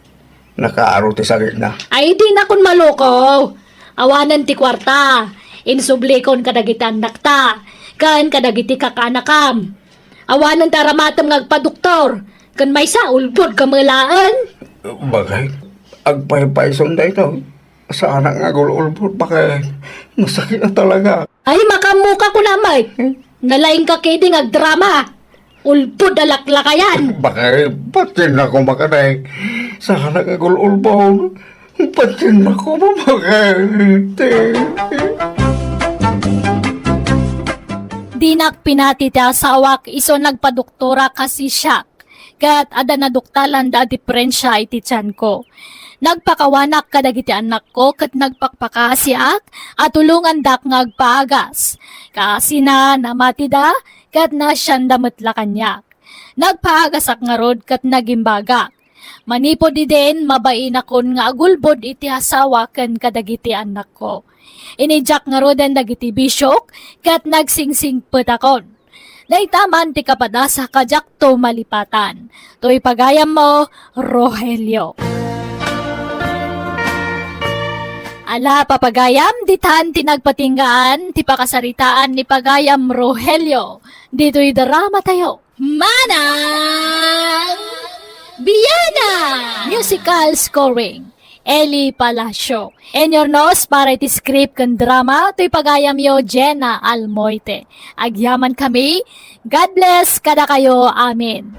Nakaaro ti sakitna. Ay, dinakon maluko. Awanen ti kuarta. Insublikon kadagiti annakta, ken kadagiti kakaanakam. Awanen ti aramatem nga agpadoktor, ken maysa, ulbod ka met laeng. Bakit? Agpaypayson daytoy. Saanak nga agul-ulbod, bakit? Nasakit na talaga. Ay, makaammoka kuna, Mike. Hmm? Nalaingka ketdi nga agdrama. Ulbod a laklakayan. Bakit? Ba't yun ako makaday? Saanak nga agul-ulbod. Ba't yun ako mamakit? Dinak pinati ti asawak isu nagpadoktora kasi siak. Ket adda naduktalanda a diperensia iti tianko. Nagpakawanak kadagiti annakko ket nagpakpakaasiak a tulongandak nga agpaagas. Kaasina, namatida, ket naasianda met la kaniak. Nagpaagasak ngarud ket nagimbagak. Manipud idin, mabainakon nga agulbod iti asawa ken kadagiti annakko. Inidiak ngaruden dagiti bisiok ket nagsingsingpetakon. Dayta man ti kapadasak a diakto malipatan. Toy pagayammo, Rogelio. Ala, papagayam, ditan ti nagpatinggaan ti pakasaritaan ni pagayam Rogelio ditoy dramatayo. Manang Biana! Musical scoring, Eli Palacio. Inurnos para iti script ken drama, toy pagayamyo, Jenna Almoite. Agyamankami. God bless kadakayo. Amen.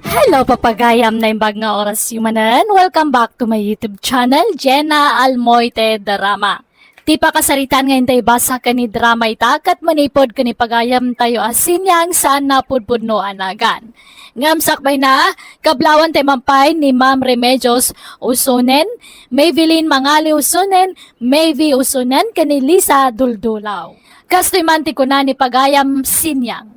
Hello, papagayam, naimbag nga orasyo manen. Welcome back to my YouTube channel, Jenna Almoite Drama. Ti pakasaritaan nga intay basa ken ni drama ita ket manipud ken ni pagayamtayo a Sinyang saan napudpudno a nagan. Ngem sakbayna, kablawantay man pay ni Ma'am Remedios Usonen, Maybelline Mangali Usonen, Mayvi Usonen, ken ni Lisa Duldulaw. Kastoy man ti kuna ni pagayam Sinyang.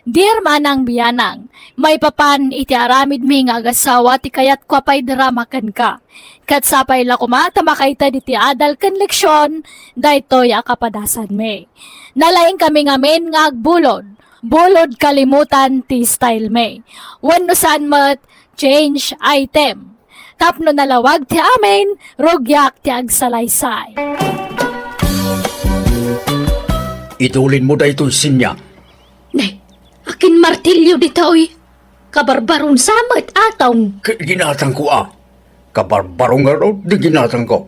Dear Manang Bianang, maipapan iti aramidmi nga agasawa ti kayatko a pay drama kenka. Ket sapay la koma ta makaited iti adal ken leksion daytoy a kapadasanmi. Nalaingkami ngamin nga agbulod. Bulod kalimutan ti stylemi. Wenno saan met, change item. Tapno nalawag ti amin, rugiak ti agsalaysay. Itulinmo daytoy, Sinyang. Ne, akin martilyo ditoy? Kabarbaron sa met, atong. Ket ginatangko a. Kabarbaron ngarud ti ginatangko.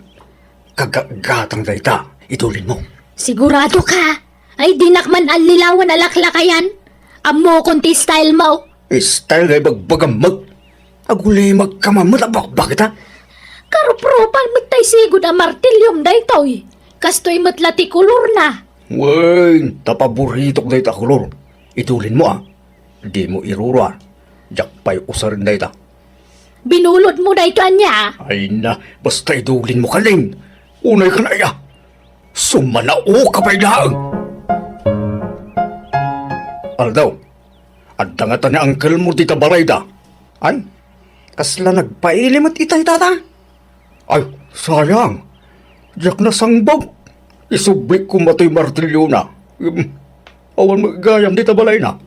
Kagagatang dayta, itulinmo. Sigurado ka? Ay, dinak man allilawan a laklakayan. Ammokon ti style mo. Style nga ibagbagam met. Agulimag ka man met a bakbakit, ha? Karuprupal met tay sigud a martilyom daytoy. Kastoy met la ti kolorna. Wen, ta paboritok dayta a kolor. Itulinmo, a. Dimo iruruar. Diak pay usaren dayta. Binulodmo dayta ania? Ay na, basta idulinmo kanin. Unay ka na iya. Sumanaoka pay laeng. Aldaw, adda ngata ni angkelmo dita balayda. Ay, kasla nagpaili met itay tata? Ay, sayang. Diak nasangbag. Isublik koma toy martilyona. Em, awan met gayam dita balayna.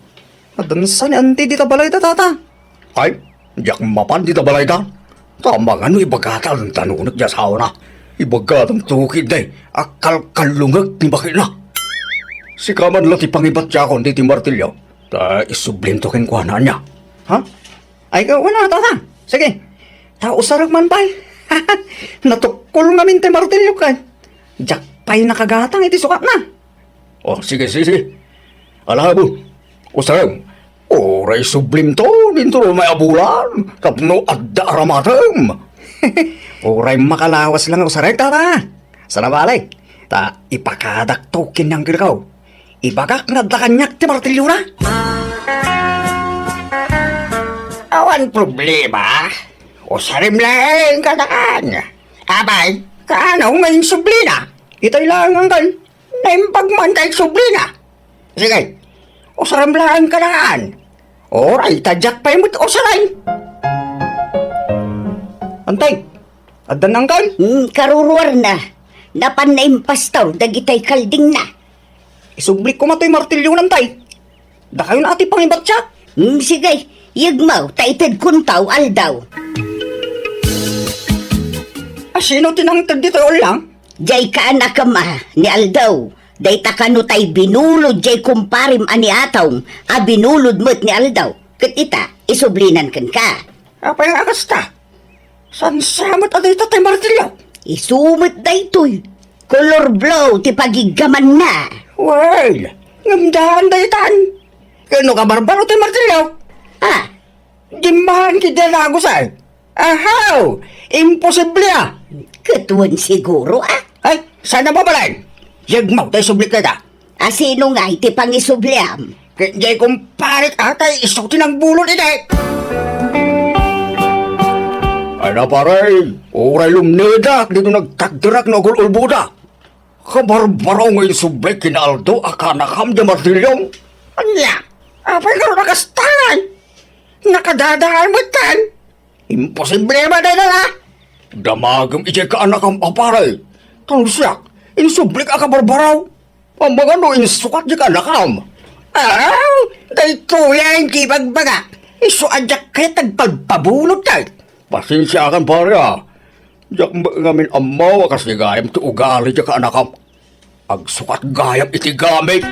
Nadansa ni anti dita balayda, tata. Ay, diak mapan dita balayda. Ta mangano ibagata, ta nunek ti asawana. Ibagata tuki, day, a kalkallungek ti baketna. Sika man la ti pangibatiakon diti martilyo. Ta isublimto kenkuana, ania? Ha? Ay, ka, wala, tata. Sige. Ta usarek man pay. Natukkol ngamin ti martilyo ken. Diak pay nakagatang iti sukatna. O, sige, sige, sige. Alabo, usarem, uray sublimto dintro may a bulan, tapno adda aramatem. Uray makalawas lang usarek, tata. Sana bale, ta ipakadakto ken ni Uncle ko. Ibagak nga adda kaniak ti martilyona. Awan problema. Usarem laeng kadakan. Apay, kaano nga insublina? Itay laeng, Uncle. Naimbag man tay sublina. Sige, usarem laeng kadakan. Uray, ta diak pay met usarem. Antay, addan, Uncle? Hmm, karuruarna. Napanna impastor dagitay kaldingna. Isublik koma toy martilyona, Antay. Dakayo na ti pangibatia. Hmm, sige, yegmaw, ta itedkonto, Aldaw. A, sino ti nangted ditoy ullang? Jay kaanakem a ni Aldaw. Dayta kano tay binulod jay kumparem a ni Atong a binulod met ni Aldaw. Ket ita, isublinan kenka. Apay nga kasta? Saan sa met a dayta tay martilyo? Isu met daytoy. Color blue ti pagiggamanna. Well, ngem daan daytan. Ken no kabarbaro tay martilyo? Ah. Dimmahan ki dalagus ay. Ahaw! Imposible a! Ket wen siguro a. Ay, saan a mabalin? Yegmaw tay sublik dayta. A sino ngay ti pangisubliam? Ket jay kumparik atay isu ti nangbulod idi. Ay na pare, uray lumnedak dito nagtagderak no agul-ulboda. Kabarbaro nga insubli ken ni Aldo a kaanakam di martilyom. Ania? Apay ngarud a kasta ngay? Nakadadaay metten. Imposible man dayta a. Damagem idiay kaanakam a pare. Tan siak, insublik a kabarbaro. Amangan no insukat di kaanakam. Aw, daytoyen ti ibagbagak. Isu a diak kayat agpalpabulod kay. Pasensiakan pare a. Diak met ngamin ammo a kasdi gayam ti ugali di kaanakam. Agsukat gayam iti gamit.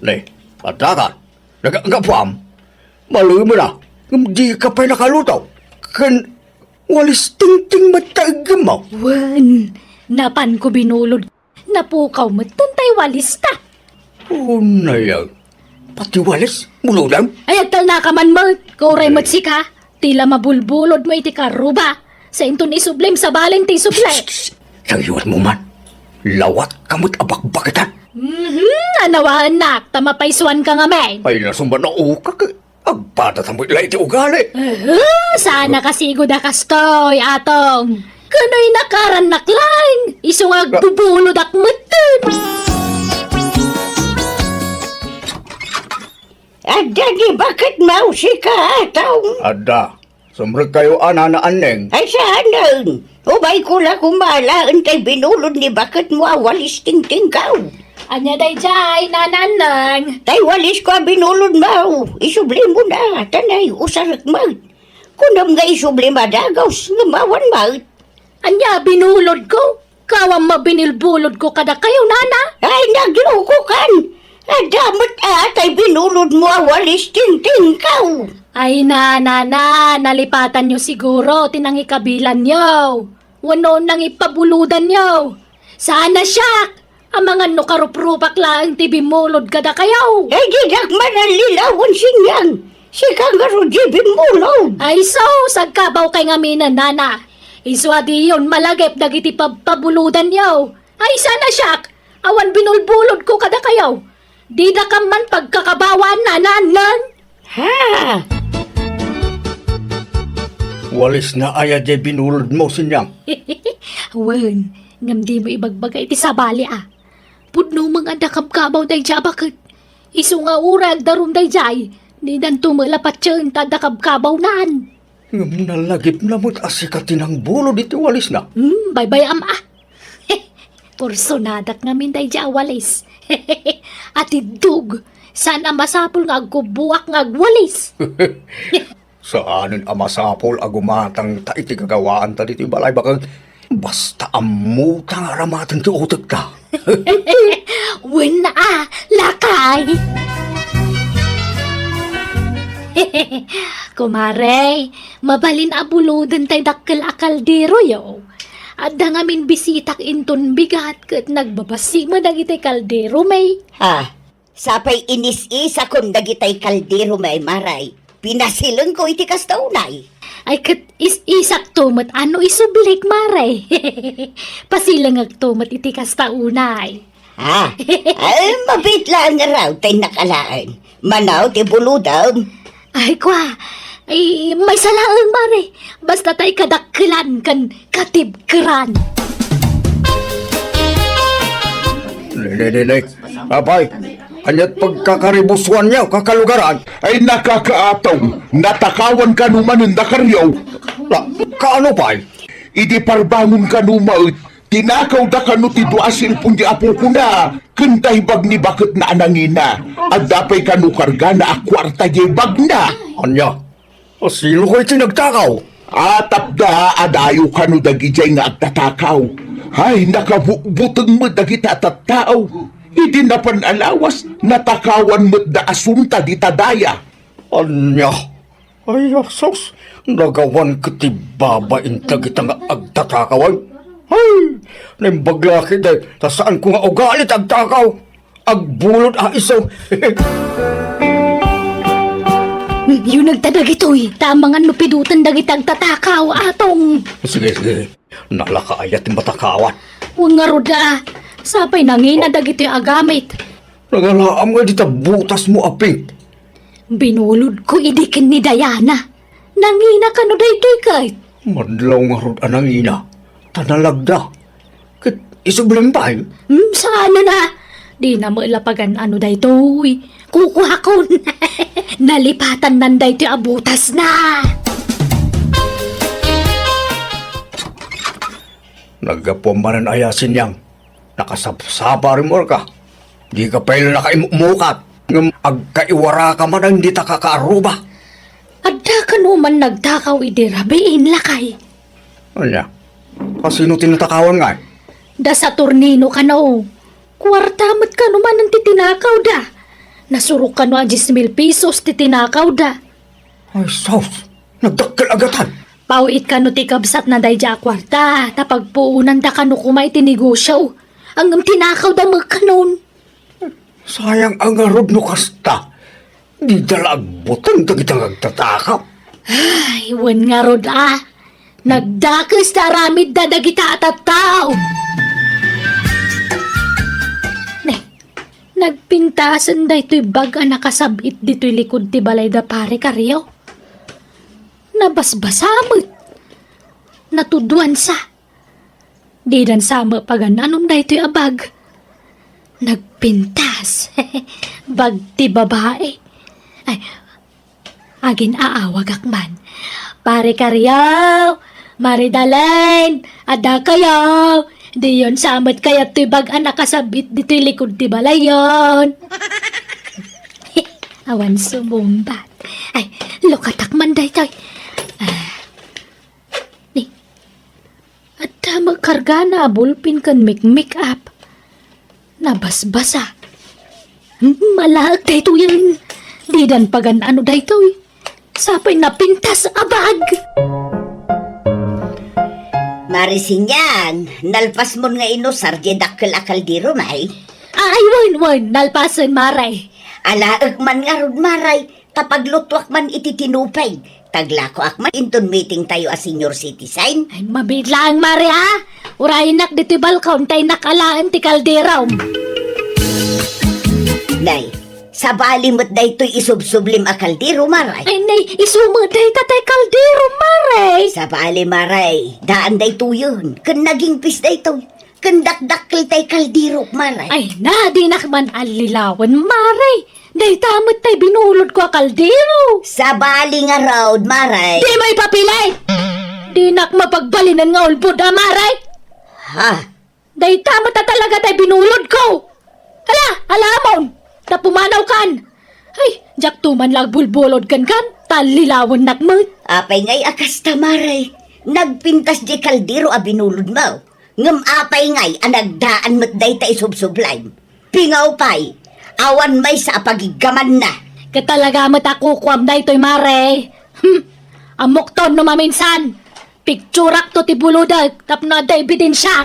Ne, adda ka. Nagagapuam. Malumen a. Ngem dika pay nakaluto. Ken walis tingting met ta iggemmo. Wen, napanko binulod. Napukaw metten tay walista. Unay a. Pati walis, bulodem? Ay, agtalnaka man met. Kauray met sika. Ti la mabulbulodmo iti karuba. Sainton isublem, sabalen ti isubli. Psst, psst. Sagiwatmo man. Lawatka met a bakbaketan. Mhm, anawaennak, ta mapaisuanka ngamin. Ay, nasumba na ukak. Agpadata met la iti ugali. Uhu, saan a kasigud a kastoy, Atong. Kanoy nakarannak laeng, isu nga agbubulodak metten. Adda ni baketmo, sika, Atong? Adda. Sumrekkayo a, Nana Anneng. Ay, saanen. Umayko la koma laeng tay binulod ni baketmo a walis tingtingkaw. Ania daydiay, Nana Anneng? Tay walisko a binulodmo, isublimo na, ta nay usarek met. Kunam nga isublima dagus, ngem awan met. Ania binulodko? Kawam a binulbulodko kadakayo, Nana? Ay, naglukokan! Adda met a tay binulodmo a walis tingtingkaw. Ay, Nana, na, nalipatanyo siguro ti nangikabilanyo. Wenno nangipabulodanyo. Saan a siak! Amangan no karuprupak laeng ti bimmulod kadakayo. Ay, dinak man allilawan, Sinyang. Sika ngarud ti bimmulod. Ay, sus, agkabawkay ngaminen, Nana. Isu a diyon malagip dagiti pabpabulodanyo. Ay, saan a siak! Awan binulbulodko kadakayo. Didakam man pagkakabawaan, Nana Anneng. Ha? Walisna aya diay binulodmo, Sinyang? Wen, ngem dimo ibagbaga iti sabali a. Pudno met nga adda kabkabaw daydiay a baket. Isu nga uray agdarum daydiay, dinanto met la patien ta adda kabkabawnan. Ngem nalagipna met a sika ti nangbulod iti walisna. Hmm, baybay-am a. Kursonadak ngamin daydiay a walis. Atiddog, saan a masapul nga agkubboak nga agwalis. Saanen a masapul a gumatangta iti gagawaanta ditoy balay, baket basta ammota nga aramaten ti utekta. Wen a, lakay. Kumare, mabalin a buloden tay dakkel a kaldero yo. Adda ngamin bisitak inton bigat ket nagbabasi met dagiti kaldero, may. Ha? Sapay inis-isakon dagitay kaldero, may, maray. Pinasilengko iti kasta unay. Ay, ket is-isakto met a no isublik, maray. Pasilengekto met iti kasta unay. Ah, ay, mabit laeng ngarud tay nakalaen. Manaw ti bulodem. Ay, kwa. Ay, maysa laeng, mare. Basta tay kadakkelan ken katibkeran. Ne, ne, ne, ne. Apay, ania't pagkakaribusuanyo, kakalugaran? Ay, nakakaatong, natakawan kano manen dakaryo. La, kaano pay? Idi parbangon kano met, tinakawda kano ti dua a cellphone di apokona, ken tay bag ni baketna a nangina. Adda pay kano kargana a kuarta diay bagna. Ania? A, sino koy ti nagtakaw? Atapda a dayo kano dagidiay nga agtatakaw. Ay, nakabutbuteng met dagita a tattao. Idi napan a lawas, natakawan met da a sunta dita daya. Ania? Ay, a sus, nagawan ket ti babain dagita nga agtatakaw, ay. Ay, naimbag la ketdi, ta saanko nga ugali ti agtakaw. Agbulod a isu. Yunegta dagitoy, ta amangan no pidoten dagiti agtatakaw, Atong. Sige, sige. Nalaka aya ti matakawan. Wen ngarud a, sapay nangina dagitoy a gamit. Nagalaam nga dita butasmo a pink. Binulodko idi ken ni Diana. Nangina kano daytoy ket? Madlaw ngarud a nangina, ta nalagda. Ket isublim pay? Hmm, saan a. Dina met la pagan-ano daytoy. Kukuakon. Nalipatannan daytoy a butasna. Naggapuam manen aya, Sinyang? Nakasapsapa rimmuarka. Dika pay la nakaimukmukat ngem agkaiwaraka manen dita kakaarruba. Adda kano man nagtakaw idi rabiin, lakay. Ania? Kasino ti natakawan ngay? Da Saturnino kano. Kuarta met kano manen ti tinakawda. Nasurok kano a dies mil pesos ti tinakawda. Ay, sus! Nagdakkel a gatad! Paw-it kano ti kabsatna daydiay a kuarta, ta pagpuonanda kano koma iti negosio. Ngem tinakawda met kanon. Sayang a ngarud no kasta. Dida la agbuteng dagita nga agtatakaw. Ay, wen ngarud a. Nagdakes ti aramidda dagita a tattao. Ne, nagpintasen daytoy bag a nakasab-it ditoy likud ti balay da Pare Kario. Nabasbasa met. Natuduansa. Didan sa met pagan-anon daytoy a bag. Nagpintas. Bag ti babai. Ay, agin-aawagak man. Pare Kario, Mare Dalen, adda kayo. Diyon sa met kayat toy bag a nakasab-it ditoy likud ti balayon. Awan sumungbat. Ay, lukatak man daytoy. Ah, ni, adda met kargana a bulpin ken make-make up. Nabasbasa. Hmm, malaek daytoyen. Didan pagan-ano daytoy. Sapay napintas a bag. Mare Sinyang, nalpasmon nga inusar diay dakkel a kaldero, may? Ay, wen, wen, nalpasen, Mare. Alaek man ngarud, Mare. Ta paglutuak man iti tinupay, taglakoak man inton meeting tayo a senior citizen. Ay, mabiit laeng, Mare, a. Urayennak ditoy balkon ta innak alaen ti kalderom. Nay, sabali met daytoy isubsublim a kaldero, Mare. Ay, nay, isu met dayta tay kaldero, Mare. Sabali, Mare. Daan daytoyen. Ken nagingpis daytoy. Ken dakdakkel tay kalderok, Mare. Ay na, dinak man allilawen, Mare. Dayta met tay binulodko a kaldero. Sabali ngarud, Mare. Di mo ipapili! Dinak mapagbalinen nga ulbod a, Mare. Ha? Dayta met a talaga tay binulodko. Hala, alamon. Ta pumanawkan. Ay, diakto man la agbulbulod kenkan, ta allilawennak met. Apay ngay a kasta, Mare? Nagpintas diay kaldero a binulodmo. Ngem apay ngay a nagdaan met dayta isubsublaym? Pingaw pay, awan maysa a pagiggamanna. Ket talaga met a kukuam daytoy, Mare. Hmm. Ammokton no maminsan. Picturak to ti bulodek tapno adda ebidensia.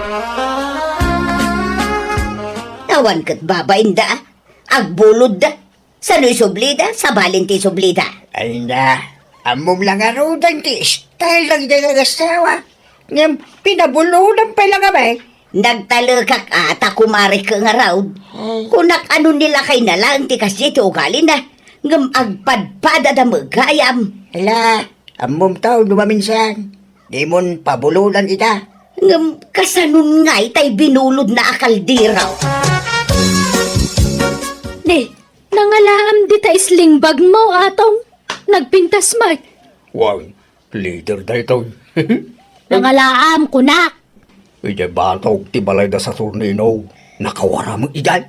Awan ket babainda, agbulodda. Sano isublida, sabalin ti isublida. Ay na, ammom la ngaruden ti style dagiti asawa. Ngem pinabulodan pay la ngamin. Nagtalekak a ta kumarek ngarud. Ay. Kunak a no ni lakayna laeng ti kasdiay ti ugalina, ngem agpadpadada met gayam. Ala, ammom taw no maminsan, dimon pabulodan ita. Ngem kasanon ngay tay binulodna a kaldero? Ni, nangalaam dita sling bag mo, Atong. Nagpintas met. Wan, leader daytoy. Nangalaam, kunak. Idiay batog ti balay da Saturnino, nakawara met idiay.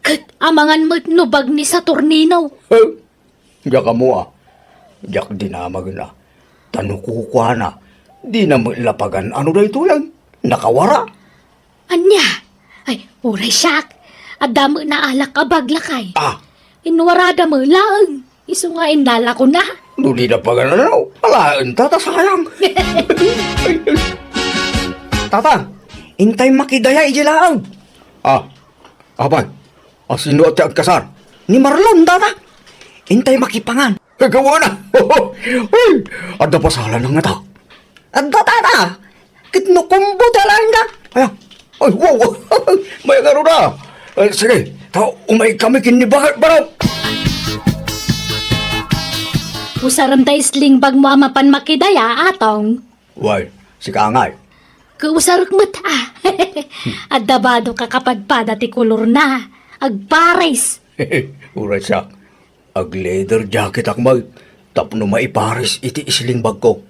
Ket amangan met no bag ni Saturnino. Huh? Diak ammo a. Diak dinamagen a. Ta no kukuana, dina met la pagan-ano daytoyen. Nakawara. Ania? Ay, uray siak. Adda met naalak a bag lakay. Ah. Inwarada met laeng. Isu nga inlalakona. No dina pagan-ano, alaen ta, ta sayang. Tata, intay makidaya idiay laeng. Ah, apay, a sino ti agkasar? Ni Marlon, tata. Intay makipangan. Gawana. Ay, adda pasalan nga ta. Adda, tata. Ket no kumbo ti alaenda. Ay, ay, wow. May ngarud a. Ay, sige, ta umay kami ken ni Bakit Barok. Usarem ta sling bag mo a mapan makidaya, Atong. Way, sika ngay. Kausarek met, ah. Adda badok a kapadpada ti kolorna. Agpares. Uray siak. Ag-leather jacketak met tapno maipares iti sling bagko.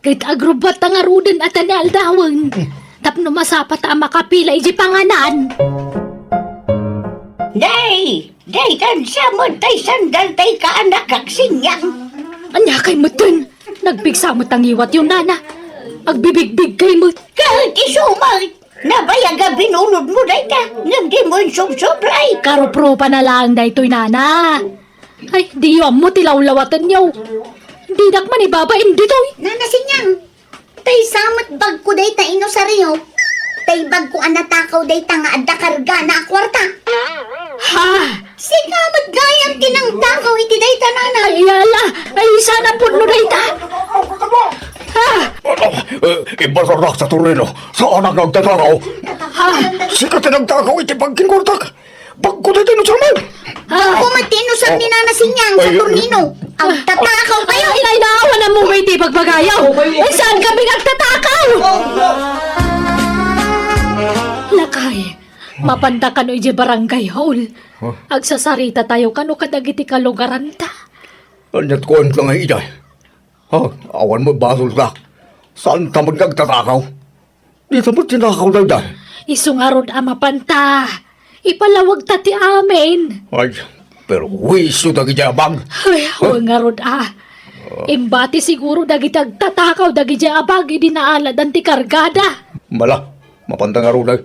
Ket agrubbat ta ngaruden a ta ni aldawen. Tapno masapata a makapila iti panganan. Day! Day, kansa met tay sandal tay kaanakak, Sinyang? Ania kay metten? Nagpigsa met a ngiwatyo, nana. Agbibigbig kay met. Ket isu met, nabayag a binulodmo dayta, ngem dimo insubsublay. Karuprupa na laeng daytoy, nana. Ay, diyo ammo ti lawlawatenyo. Didak man ibabain ditoy. Nana Sinyang, tay sa met bagko dayta inusaryo. Tay bagko a natakaw dayta nga adda kargana a kuarta. Ha? Sika met gayam ti nangtakaw iti dayta, nana. Ay, ala. Ay, sana pudno dayta. Ha? Eh, imbasarnak Saturnino. Saanak nga agtatakaw. Ha? Sika ti nagtakaw iti pagkingkortak. Bagko dayta inusarmo. Bagko met ti inusar ni Nana Sinyang, Saturnino. Agtatakaw kayo. Ay, ay, naawan mo ba iti pagbagayo? Ay, saan kami agtatakaw? Lakay, mapanda kano iti barangay hall. Huh? Agsasarita tayo kano kadagiti kalugaranta. Aniat kuan ka nga ida? Ha? Awan mo basol ka. Saan ta magkagtatakaw? Dita met tinakaw dayta. Isu ngarud a mapanta. Ipalawag ta ti amin. Ay, perwisyo dagiti abag. Ay, awan ngarud a. Imbati siguro dagiti agtatakaw dagiti abag idi naaladan ti kargada. Mala, mapanta ngarud ay.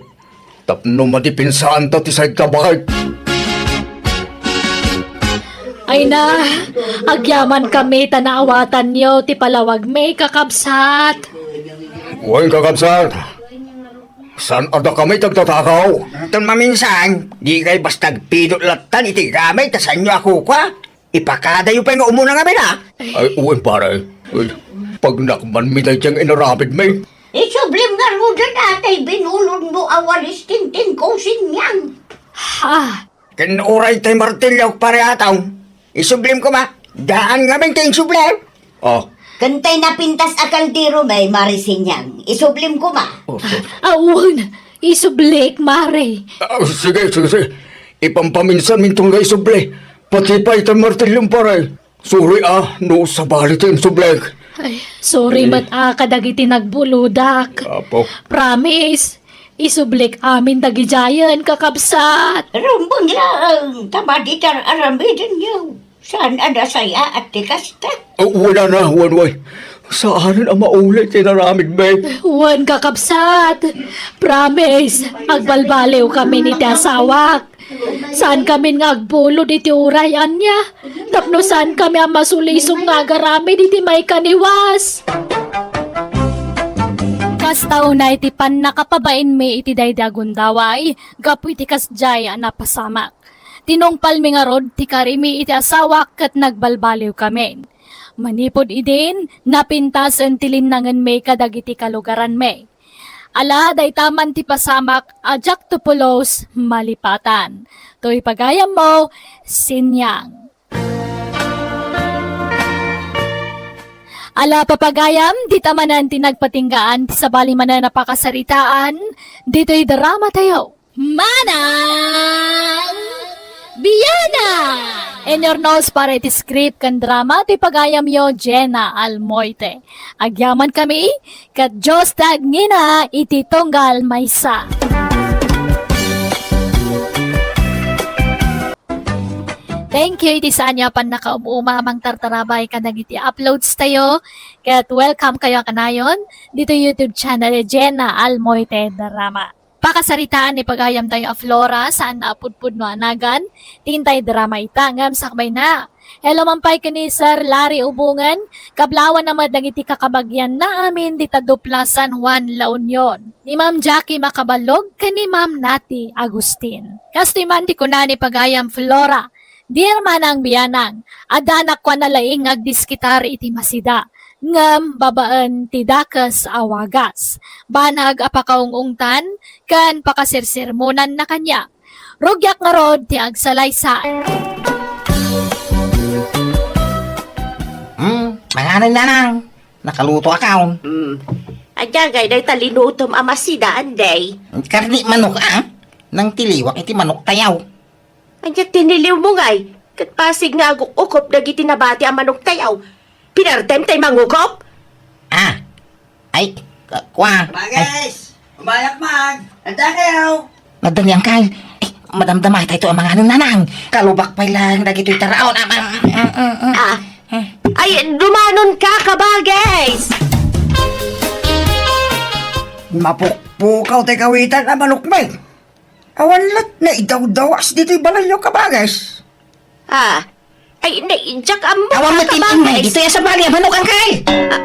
Tapno madipensaan ta ti saydta baket. Ay na, agyaman kami ta naawatanyo ti palawagmi, kakabsat. Wen, kakabsat. Saan a dakami ti agtatakaw? Ton maminsan, dikay basta agpidot lattan iti gamit ta saanyo a kukua. Ipakadayo pay nga umuna ngamin, a? Ay, wen, pare. Ay, pagnakmanmi daydiay nga inaramidmi. Isublim ngaruden a tay binulodmo a walis tingtingko, Sinyang. Ha? Ken uray tay martillo, pare Atong. Isublim koma. Daan ngamin ti insubli. Ah. Ken tay napintas a kaldero, Mare Sinyang. Isublim koma. Oh, oh. Awan, isublik, Mare. Ah, sige, sige, sige. Ipampaminsanminto nga isubli. Pati pay tay martillo, pare. Sorry a, no sabali ti insublek. Ay, sorry met a kadagiti nagbulodak. Apo. Promise, isublik amin dagidiayen, kakabsat. Rumbeng laeng, ta madi ti ar-aramidenyo. Saan a nasayaat ti kasta? Oh, wala na, wen, wen. Saanen a mauli ti inaramidmi. Wen, kakabsat. Promise, agbalbaliwkamin iti asawak. Saankamin nga agbulod iti uray ania, tapno saankami a masulisog nga agaramid iti maikaniwas. Kasta unay ti pannakapabainmi iti daydi a gundaway gapu iti kasdiay a napasamak. Tinungpalmi ngarud ti karimi iti asawak ket nagbalbaliwkamin. Manipud idin, napintasen ti linnangenmi kadagiti kalugaranmi. Ala, dayta man ti pasamak a diak to pulos malipatan. Toy pagayammo, Sinyang. Ala, papagayam, dita manen ti nagpatinggaan ti sabali manen a pakasaritaan ditoy drama tayo. Manang Biana! In your nose para iti script ken drama ti pagayamyo, Jenna Almoite. Agyaman kami, ket Dios ti agngina iti tunggal maysa. Thank you iti saanyo a pannakaum-uma a mangtartarabay kadagiti uploads tayo. Ket welcome kayo a kanayon dito YouTube channel Jenna Almoite Drama. Pakasaritaan ni pagayam tayo a Flora, saan a pudpudno a nagan, ti intay drama ita, ngem sakbay na. Hello man pay ken ni Sir Larry Ubongan, kablawan na met dagiti kakabagian na amin dita dupla San Juan, La Union. Ni Ma'am Jackie Macaballog ken ni Ma'am Nati Agustin. Kastoy man ti kuna ni pagayam Flora, Dear Manang Bianang, adda nakuan a laing nga agdiskitar iti masida, ngem babaen ti dakes a wagas. Banag a pakaung-ungtan ken pakasirsermonan na kaniak. Rugiak ngarud ti agsalaysay. Hmm, manganen, Nanang. Nakaluto akaw. Hmm. Ania ngay dayta linutom a masida, Anday? Karni manok, a? Nangtiliwak iti manok tayaw. Ania ti niliwmo ngay? Ket pasig nga aguk-ukop dagiti nabati a manok tayaw. Pinartem tay mangukop? Ah. Ay, ka-, kua. Ay. Bagay, umayak man. Adda kayo. Madali, Angkal. Ay, madamdama itay to a manganen, Nanang. Kalubak pay lang dagitoy taraon. Ah, ah, ah, ah. Ah. Ay, dumanon ka, kabagis! Mapukpukaw tay kawitan a manokmi. Awan lat naidawdawas ditoy balayyo, kabagis. Ah, ay, na, diak ammo, awan met kabagis. Ditoy a sabali a manok, Angkal. Ah.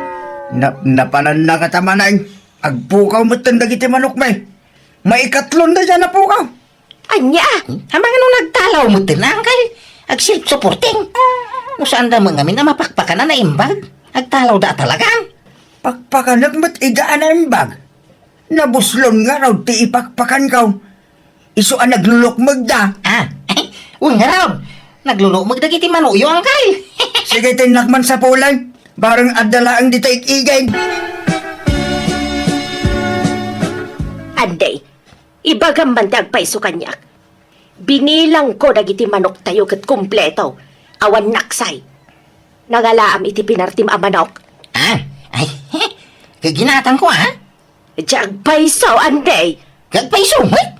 Na-, napananna kata manen. Agpukaw metten dagiti manokmi. Maikatlon dayta a pukaw. Ania? Hmm? Amangan no nagtalaw metten, Angkal. Ag-self-supporting. No saanda met ngamin a mapakpakan a naimbag. Agtalawda a talagan. Pakpakanek met ida a naimbag. Nabuslon ngarud ti ipakpakanko. Isu a naglulukmegda. Ah, wen ngarud. Naglulukmeg dagiti manokyo, Angkal. Sige, tinnak man sapulay. Bareng adda laeng dita igigin. Anday, ibagam man ti agpayso kaniak. Binilangko dagiti manoktayo ket kompleto. Awan naksay. Nangalaam iti pinartim a manok. Ah, ay, ginatangko, ah. Diak agpayso, Anday. Agpayso met?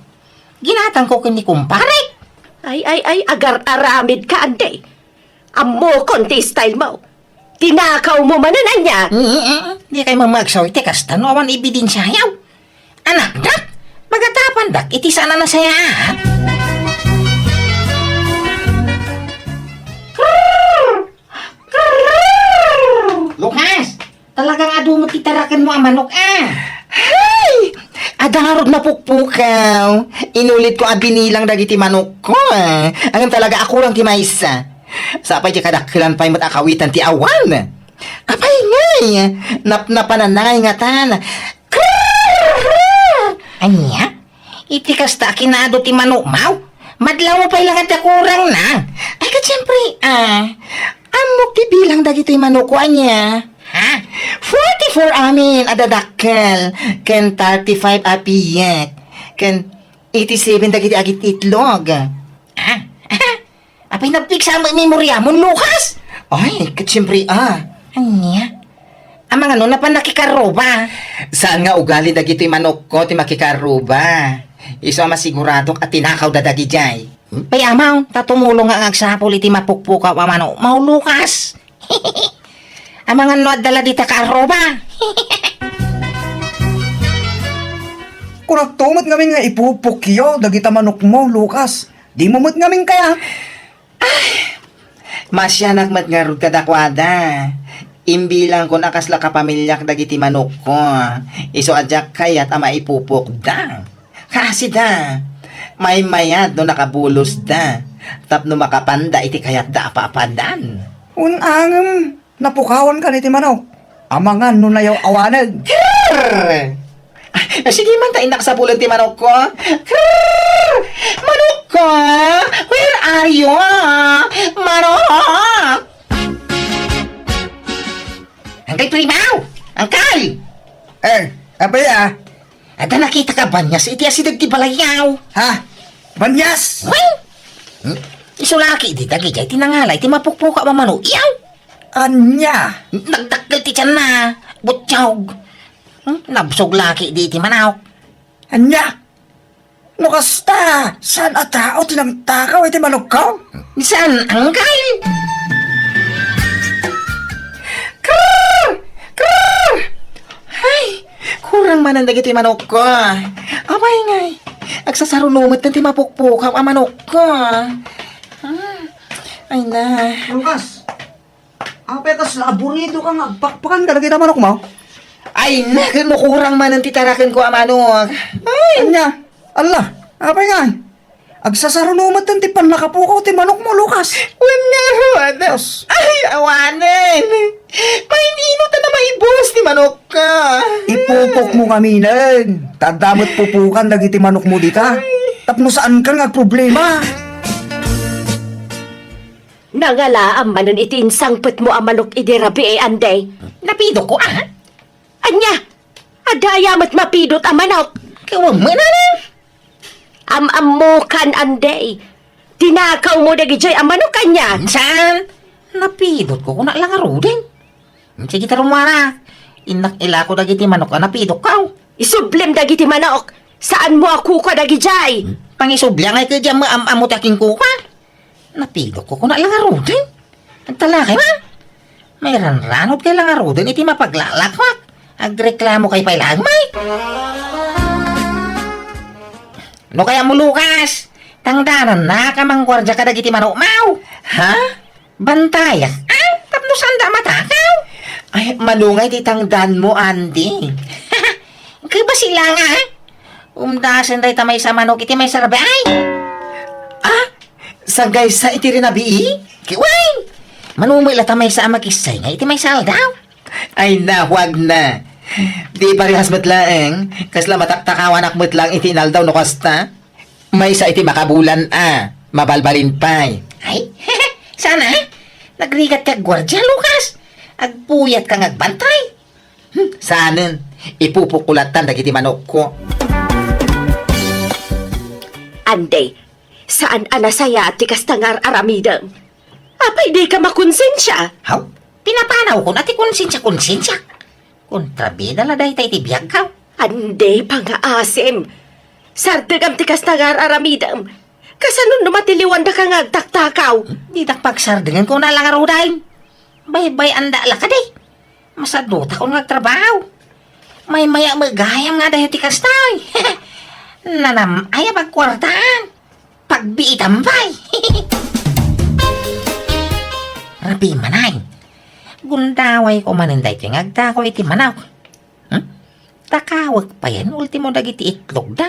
Ginatangko ken ni kumpare. Ay, ay, ay, agar-aramid ka, Anday. Ammokon ti style mo. Tinakaw mo manen, ania? Mm, mm, mm. Di kay mamagsaw iti kasta no awan ebidensiayo. Anak, nak, pagatapandak iti saan a nasayaat. Lukas, talaga nga adu met ti tarakenmo a manok, a. Hay! Adda ngarud napukpukaw. Inulitko a binilang dagiti manokko, a. Ngem talaga a kurang ti maysa. Sapay ti kadakkelan pay met a kawitan ti awan. Apay ngay, napnapananna ngay ngatan. Ania? Iti kasta a kinaadu ti manokmaw? Madlawmo pay la nga adda kurangna. Ay, ket siempre, a. Ammok ti bilang dagitoy manokko, ania? Ha? Forty-four amin a dadakkel, ken thirty-five a piek, ken eighty-seven dagiti agit-itlog. Ha? Apay, nagpiksa met memoriamon, Lukas? Ay, ket siempre, a. Ania? Amangan no napan nakikarruba? Saan nga ugali dagitoy manokko ti makikarruba. Isu a masiguradok a tinakawda dagidiay. Pay, amaw, ta tumulong nga agsapul iti mapukpukaw a manokmaw, Lukas. Amangan no adda la dita kaarruba. Kunakto met ngamin nga ipupokyo dagita manokmo, Lucas. Dimo met ngamin kayat. Masianak met ngarud kadakuada. Imbilangkon a kasla kapamiliak dagiti manokko. Isu a diak kayat a maipupokda. Kaasida, maymayat no nakabulosda tapno makapanda iti kayatda a papandan. Wen, ngem napukawankan iti manok. Amangan no nayaw-awanen. Grrr! Ah, sige man ta innak sapulen ti manokko. Grrr! Manokko! Where are you? Manok! Angkay Primaw! Angkay! Eh, apay a? Adda nakitaka a banias iti asideg ti balayyaw. Ha? Banias? Wen! Hmm? Isu la ketdi dagijay ti nangala iti mapukpukaw a manok. Yaw! Ania? Nagdakkel ti tianna. Butiog. Hmm? Nabsog la ketdi iti manok. Ania? No kasta, saan a tao ti nangtakaw iti manokko? Saan, angkay? Krrr! Krrr! Ay, kurang manen dagiti manokko. Apay ngay, agsasaruno met ti mapukpukaw a manokko. Ah, ay na. Lucas, apay kasla aburidoka nga agpakpakan kadagiti manokmo? Ay na, ket no kurang manen ti tarakenko a manok. Ay! Ania? Alla, apay ngay? Agsasaruno met ti pannakapukaw ti manokmo, Lucas. Wen ngarud. Yes. Ay, awanen. Pain-ino ta na maibus ti manokko? Ipupokmo ngaminen. Ta adda met pupukan dagiti manokmo dita. Tapno saankan nga agproblema. Nangalaam manen iti insangpetmo a manok idi rabii, Anday. Napidokko, a? Ania? Adda aya met mapidot a manok? Kawan man, a? Am-ammokan, Anday. Tinakawmo dagijay a manok, ania? Saan? Napidotko, kuna la ngaruden. Sige, ta rummuar. Innak ilako dagiti manok a napidokko. Isublem dagiti manok. Saanmo a kukua dagijay. Pangisubli ngay ket diak am-ammo ti akinkukuak. Napidokko, kuna la ngaruden. Agtalakay man. Mairanranod kay la ngaruden iti mapaglalakwak. Agreklamo kay pay laeng, Mike. No kayatmo, Lucas, tangdanannak a mangguardia kadagiti manokmo. Ha? Bantayak? Ah, tapno saanda a matakaw? Ay, mano ngay ti tangdanmo, Andy. Kay basi la nga, eh. Umdasen dayta maysa a manok iti maysa a rabii. Ah? Sangaysa iti rinabii? Kiway! Mano met la ta maysa a makisay nga iti maysa a aldaw? Ay, nahuag na. Di parehas met laeng, kasla mataktakawanak met laeng iti inaldaw no kasta. Maysa iti makabulan a, mabalbalin pay. Ay, sana, eh. Nagrigat ti agguardia, Lucas. Agpuyatka nga agbantay. Hmm, saanen, ipupokko lattan dagiti manokko. Anday, saan a nasayaat ti kasta nga ar-aramidem. Apay dika makonsensia? Haw, pinapanawkon a ti konsensia-konsensia. Kontrabida la dayta iti biagko. Anday, pangaasim. Sardegam ti kasta nga ar-aramidem. Kasano no matiliwandaka nga agtaktakaw? Didak pagsardengen, kuna la ngaruden. Baybay-anda la kadi. Masadutakon nga agtrabaho. Maymay-a met gayam nga adayo ti kasta. Nanam-ay a pagkuartaan. Pagbiitam pay. Rabii manen. Gundawayko manen daytoy nga agtakaw iti manok. Hmm? Takawek payen, ultimo dagiti itlogda.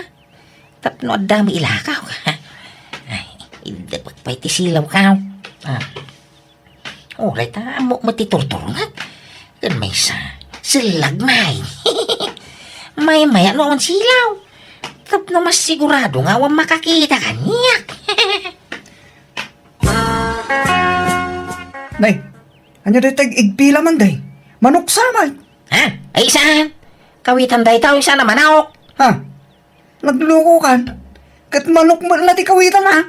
Tapno adda met ilakaw. Ay, iddepek pay ti silawko. Ah. Uray ta ammok met ti turturnget. Ken maysa, sellag met. Maymay-a no awan silaw. Tapno masigurado nga awan makakita kaniak. Nay, ania dayta ig-, igpila man, day? Manok sa met. Ha? Ay, saan? Kawitan dayta, saan a manok? Ha? Naglukokan. Ket manok met la ti kawitan, a?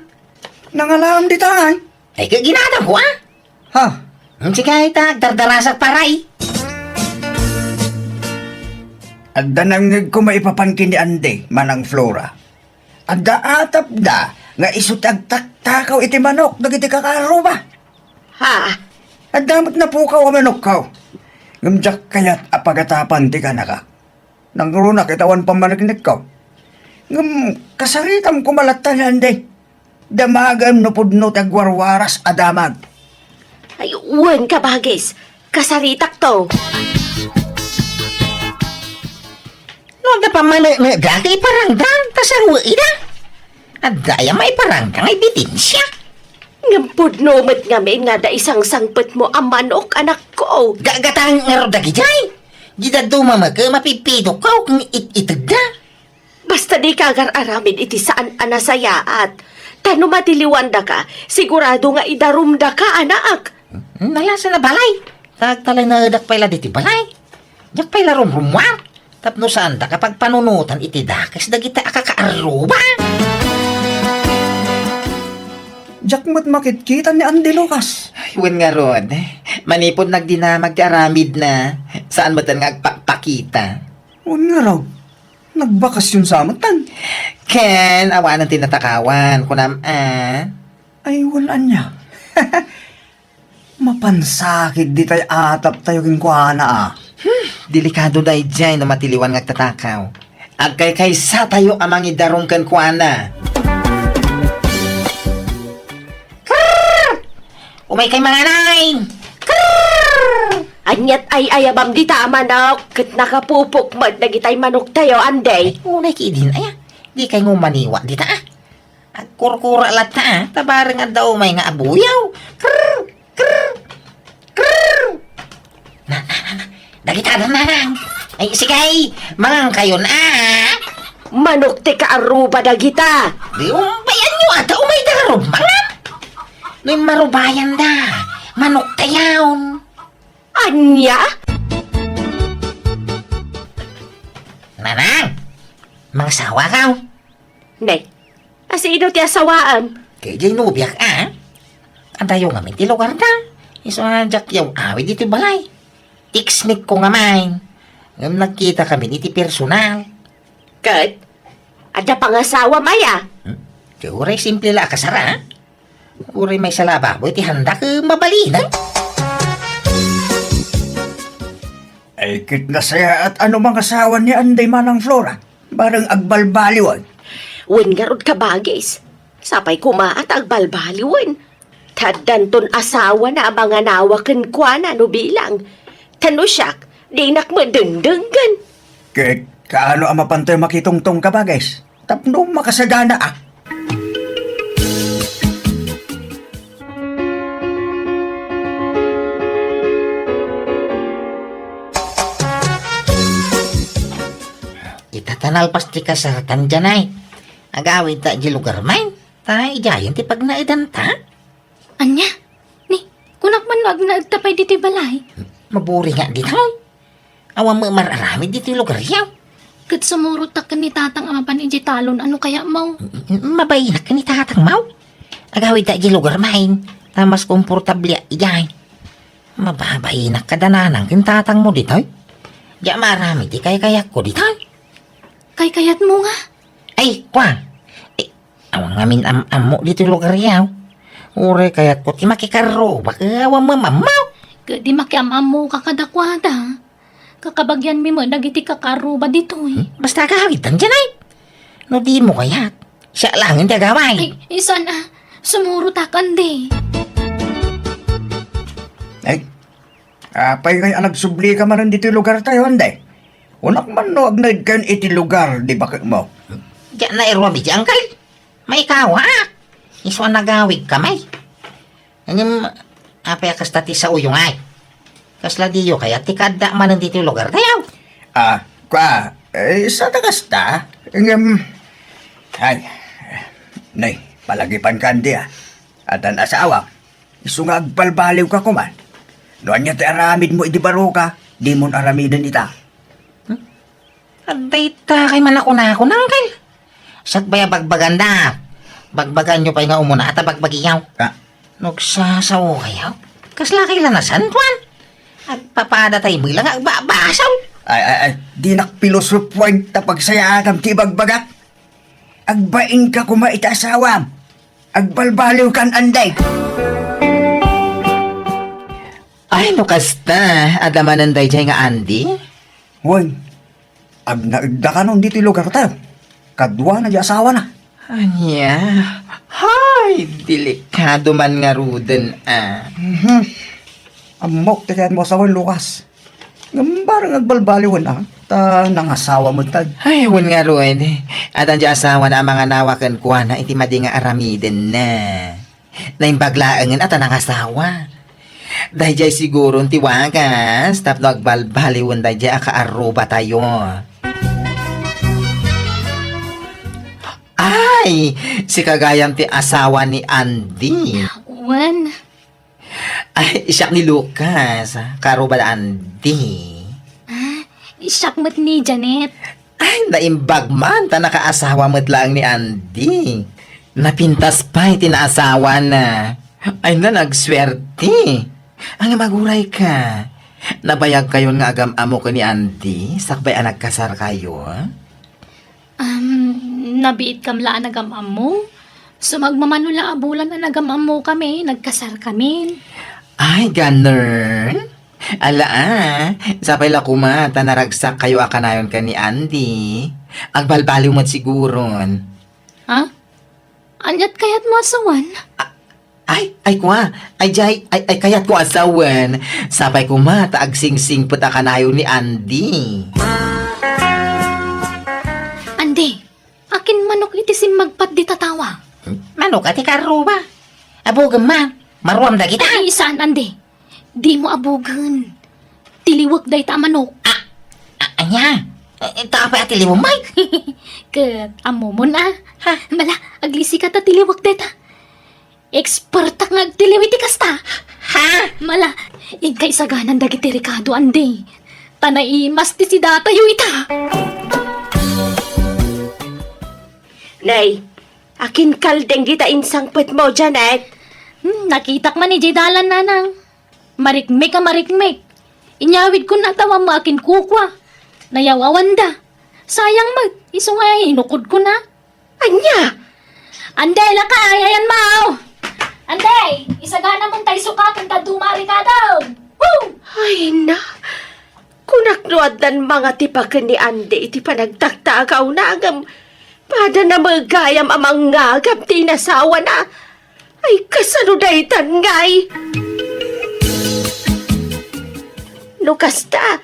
Nangalaam dita, ay. Ay, ket ginadamko, a? Ha? Hmm, sige, ay ta, agdardarasak pay. Adda nangngegko maipapan ken ni Andy, Manang Flora. Adda atapda nga isu ti agtaktakaw iti manok dagiti kakaarruba. Ha? Adda met napukaw a manokko. Ngem diak kayat a pagatapan ti kanakak. Nangrunak iti awan pammaneknekko. Ngem kasaritam koma latta ni Anday. Damagem no pudno ti agwarwaras a damag. Ay, wen, kabagis. Kasaritakto. No adda pammaneknekda, iparangda, ta sangoida. Adda aya maiparangda nga ebidensya? Ngem pudno met ngamin nga adda isangsangpetmo a manok, anakko. Gagatang ngarud dagidiay. Di dadduma met, mapipidokko ken it-itegda. Basta dika agar-aramid iti saan a nasayaat. Ta no matiliwandaka, sigurado nga idarumdaka, anak. Hmm, nalasan a balay. Ta agtalinaedak pay la ditoy balay. Diak pay la rumrummuar. Tapno saandaka pagpanunotan iti dakes dagita a kakaarruba. Diak met makitkita ni Andy Lucas. Ay, wen ngarud. Manipud nagdinamag ti aramidna, saan met nga agpakpakita. Wen ngarud. Nagbakasyon sa met tan. Ken awanen ti natakawan, kunam, a? Ay, wen ania. Mapansakit ditay ataptayo kenkuana, a. Hmm, delikado daydiay no matiliwan nga agtatakaw. Agkaykaysatayo a mangidarum kenkuana. Krrr! Umaykay manganay! Krrr! Aniat ay-ayabam dita a manok, ket nakapupok met dagitay manoktayo, Andy. Ay, unay ki idin, aya. Dikay ngumaniwa dita, a. Agkurkura latta, a. Ta bareng adda umay nga abuyaw. Krrr! Krrr! Krrr! Na, na, na, na. Dagita da, nanang. Ay, sige, mangankayon, a. Manok ti kaarruba dagita. Di umpayanyo, ata umay da garub mangan. No immarubayan da, manoktayon. Ania? Nanang, mangasawa kaw? Ne, asino ti asawaem? Kay diay nobiak, a. Adayo ngamin ti lugarda. Isu a diak yaw-awid iti balay. Text-ko ngamin. Ngem nagkitakamin iti personal. Ket, adda pangasawam aya? Hmm? Ti uray simple la a kasar, a. Uray maysa la a baboy ti handak, e, mabalinen. Ay, ket nasayaat a no mangasawa ni Anday, Manang Flora. Bareng agbalbaliwen. Wen ngarud, kabagis. Sapay koma a ta agbalbaliwen. Ta addanton asawana a manganawa kenkuana no bilang. Ta no siak, dinak met dengdenggen. Ket kaano a mapantoy makitungtong, kabagis? Tapno makasagana a. Ita ta nalpas ti kasartan, Janay. Agawidta idiay lugar main. Ta idiayen ti pagnaedanta. Ania? Ni, kunak man no agnaedta pay ditoy balay. Maburinga ditoy. Awan met mar-aramid ditoy lugaryo. Ket sumurotak ken ni Tatang a mapan idiay talon, ano kayatmo? Mabainak ken ni Tatangmo. Agawidta idiay lugar main. Ta mas komportableak idiay. Mababainak kada nanang ken tatangmo ditoy. Diak maaramid ti kaykayatko ditoy. Kaykayatmo nga? Ay, kua. Eh, awan ngamin am-ammo ditoy lugaryo. Uray kayatko ti makikarrubak, eh, awan mamammo. Ket di makiam-ammoka kadakuada. Kakabagianmi met dagiti kakaarruba ditoy. Hmm? Basta agawidtan, Janay. No dimo kayat, siak laengen ti agaway. Ay, isan a, sumurotak, Andy. Ay, apay ngay a nagsublika manen ditoy lugartayo, Anday? Kunak man no agnaedkayon iti lugar di baketmo. Diak nairuam iti angkel. Maikawaak. Isu a nagawidkamay. Ngem, apay a kasta ti saoyo ngay? Kasla diyo kayat ti kaadda manen ditoy lugartayo? Ah, kua, eh, sada kasta. Ngem, ay, nay, palagipanka, Andy, a. Addan asawam. Isu nga agbalbaliwka koma. No ania ti aramidmo idi baroka, dimon aramiden ita. Hmm? Adda ita kay manakunakon, angkel. Sakbay a bagbaganda. Bagbaganyo pay nga umuna ta bagbagiyo. Ah. Nagsasaokayo? Kasla kay la nasantoan? Agpapada tay bilang agbabasol. Ay, ay, ay, dinak pilosopuan ta pagsayaatam ti ibagbagak. Agbainka koma iti asawam. Agbalbaliwkan, Anday. Ay, no kasta, adda manen daydiay nga Andy? Wen, agnaedda kanon ditoy lugartayo. Kaduana di asawana. Ania? Hay, delikado man ngaruden, a. Mhm. Ammok ti kayatmo a sawen, Lucas. Ngem bareng agbalbaliwen, a, ta nangasawa metten. Ay, wen ngarud. Adda di asawana a manganawa kenkuana iti madi nga aramidenna. Naimbag laengen a ta nangasawa. Daydiay siguron ti wagas tapno agbalbaliwen daydiay a kaarrubatayo. Ay, sika gayam ti asawa ni Andy. Wen. Ay, siak ni Lucas, kaarruba da Andy. Ah, siak met ni Janet. Ay, naimbag man, ta nakaasawa met laeng ni Andy. Napintas pay ti naasawana. Ay na, nagsuerte. Ang maguray ka. Nabayag kayon nga agam-ammo ken ni Andy, sakbay a nagkasar kayo? Um, nabiit kam la a nagam-ammo? Sumagmamano la a bulan a nagam-ammo kami, nagkasar kami. Ay, ganun? Ala, a. Sapay la koma, ta naragsak kayo a kanayon ken ni Andy. Agbalbaliw met siguron. Ha? Aniat kayatmo a sawen? A-, ay, ay, kua. Ay, jay, ay, ay, kayatko a sawen. Sapay koma, ta agsingsingpet a kanayon ni Andy. Andy, akin manok iti simmagpat di tatawa? Hmm? Manok a ti kaarruba? Abugem man, maruam dagita. Ay, saan, Andy? Dimo abugen. Tiliwek dayta a manok. A, a, ania? E, ta apay a tiliwem, may? Ket, ammomon, a. Ha? Mala, aglisika ta tiliwek dayta. Expertak nga agtiliw iti kasta. Ha? Mala, inka isaganan dagiti rekado, Andy. Ta naimas ti sidatayo ita. Nay, akin kalding dita insangpetmo, Janet? Hmm, nakitak man idiay dalan, nanang. Marikmek a marikmek. Inyawidkon a tawammo akin kukua. Nayawawanda. Sayang met, isu nga inukodkon a. Ania? Andy, lakay, ayan mo! Andy, isagana mo tayo sukaten ta dumarikado! Woo! Ay na, kunak no addan mangatipaken ni Andy iti panagtaktagawna, ngem pada na met gayam a mangngagam ti inasawana. Ay, kasano daytan ngay? No kasta,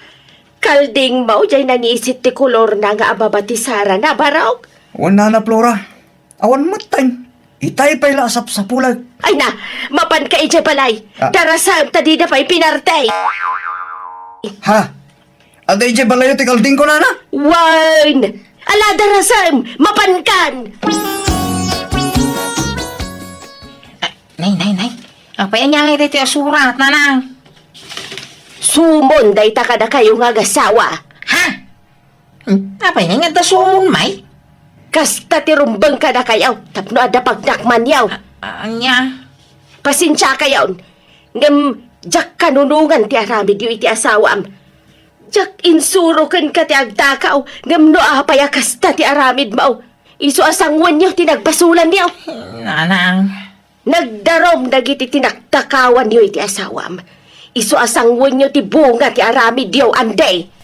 kaldingmo jay nangisit ti kolorna nga ababa ti sarana, barok? Wen, Nana Flora, awan metten. Itay pay la a sapsapulek. Ay na, mapanka idiay balay. Ah. Darasem ta dida pay pinarte. Ha? Adda idiay balayo ti kaldingko, nana? Wen! Ala, darasem! Mapankan! Ah, nay, nay, nay. Apay ania ngay daytoy a surat, nanang? Sumon dayta kadakayo nga agasawa. Ha? Hmm, apay ngay nga adda sumon, may? Kasta ti rumbeng kadakayo, tapno adda pagnakmanyo. A-, ania? Pasensiakayon, ngem diak kanunongan ti aramidyo iti asawam. Diak insuro kenka ti agtakaw, ngem no apay a kasta ti aramidmo, isu a sanguenyo ti nagbasolanyo. Nanang. Nagdarum dagiti tinaktakawanyo iti asawam. Isu a sanguenyo ti bunga ti aramidyo, Andy.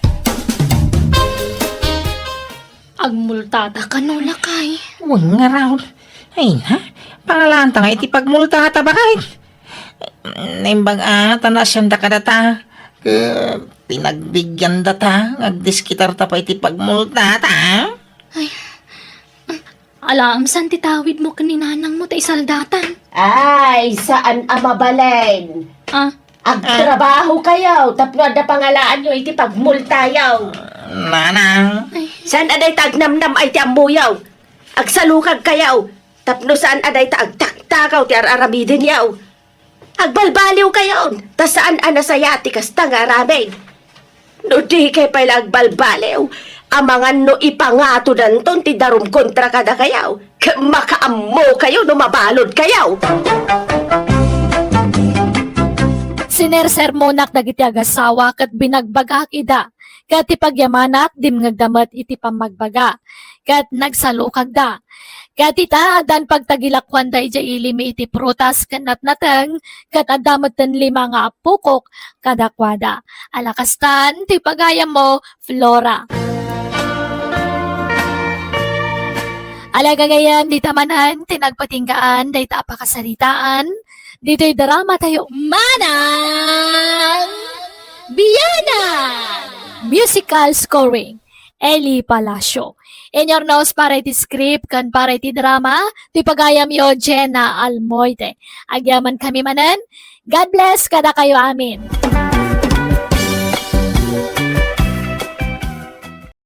Agmultata kano, lakay? Wen ngarud. Ay na, pangalaanta nga iti pagmultata, baket. Naimbag a, ta naasianda kadata. Ket pinagbigandata, nga agdiskitarta pay iti pagmultata. Ay, alaem saan ti tawidmo ken ni nanangmo ta isaldatan? Ay, saan a mabalin. Ah? Agtrabahokayo tapno adda pangalaanyo iti pagmultayo. Nanang. Ay. Saan a dayta agnamnam-ay ti ammoyo? Agsalukagkayo tapno saan a dayta agtaktakaw ti ar-aramidenyo. Agbalbaliwkayon, ta saan a nasaya ti kasta nga aramid. No dikay pay la agbalbaliw, amangan no ipangatodanton ti darum kontra kadakayo, ket makaammokayo no mabaludkayo. Sinersermonak dagiti agasawa ket binagbagak ida Ket ti pagyamanak, dimngegda met iti pammagbaga, ket nagsalukagda. Ket ita, addan pagtagilakuanda idiay ili mi iti prutas ken natnateng, ket adda metten lima nga apukok kadakuada. Ala kastan ti pagayammo, Flora. Ala gagayyem, dita manen ti nagpatinggaan dayta a pakasaritaan ditoy drama tayo, Manang Bianan! Musical scoring, Eli Palacio. Inyurnos para iti script ken para iti drama, ti pagayamyo, Jenna Almoite. Agyamankami manen. God bless kadakayo amin.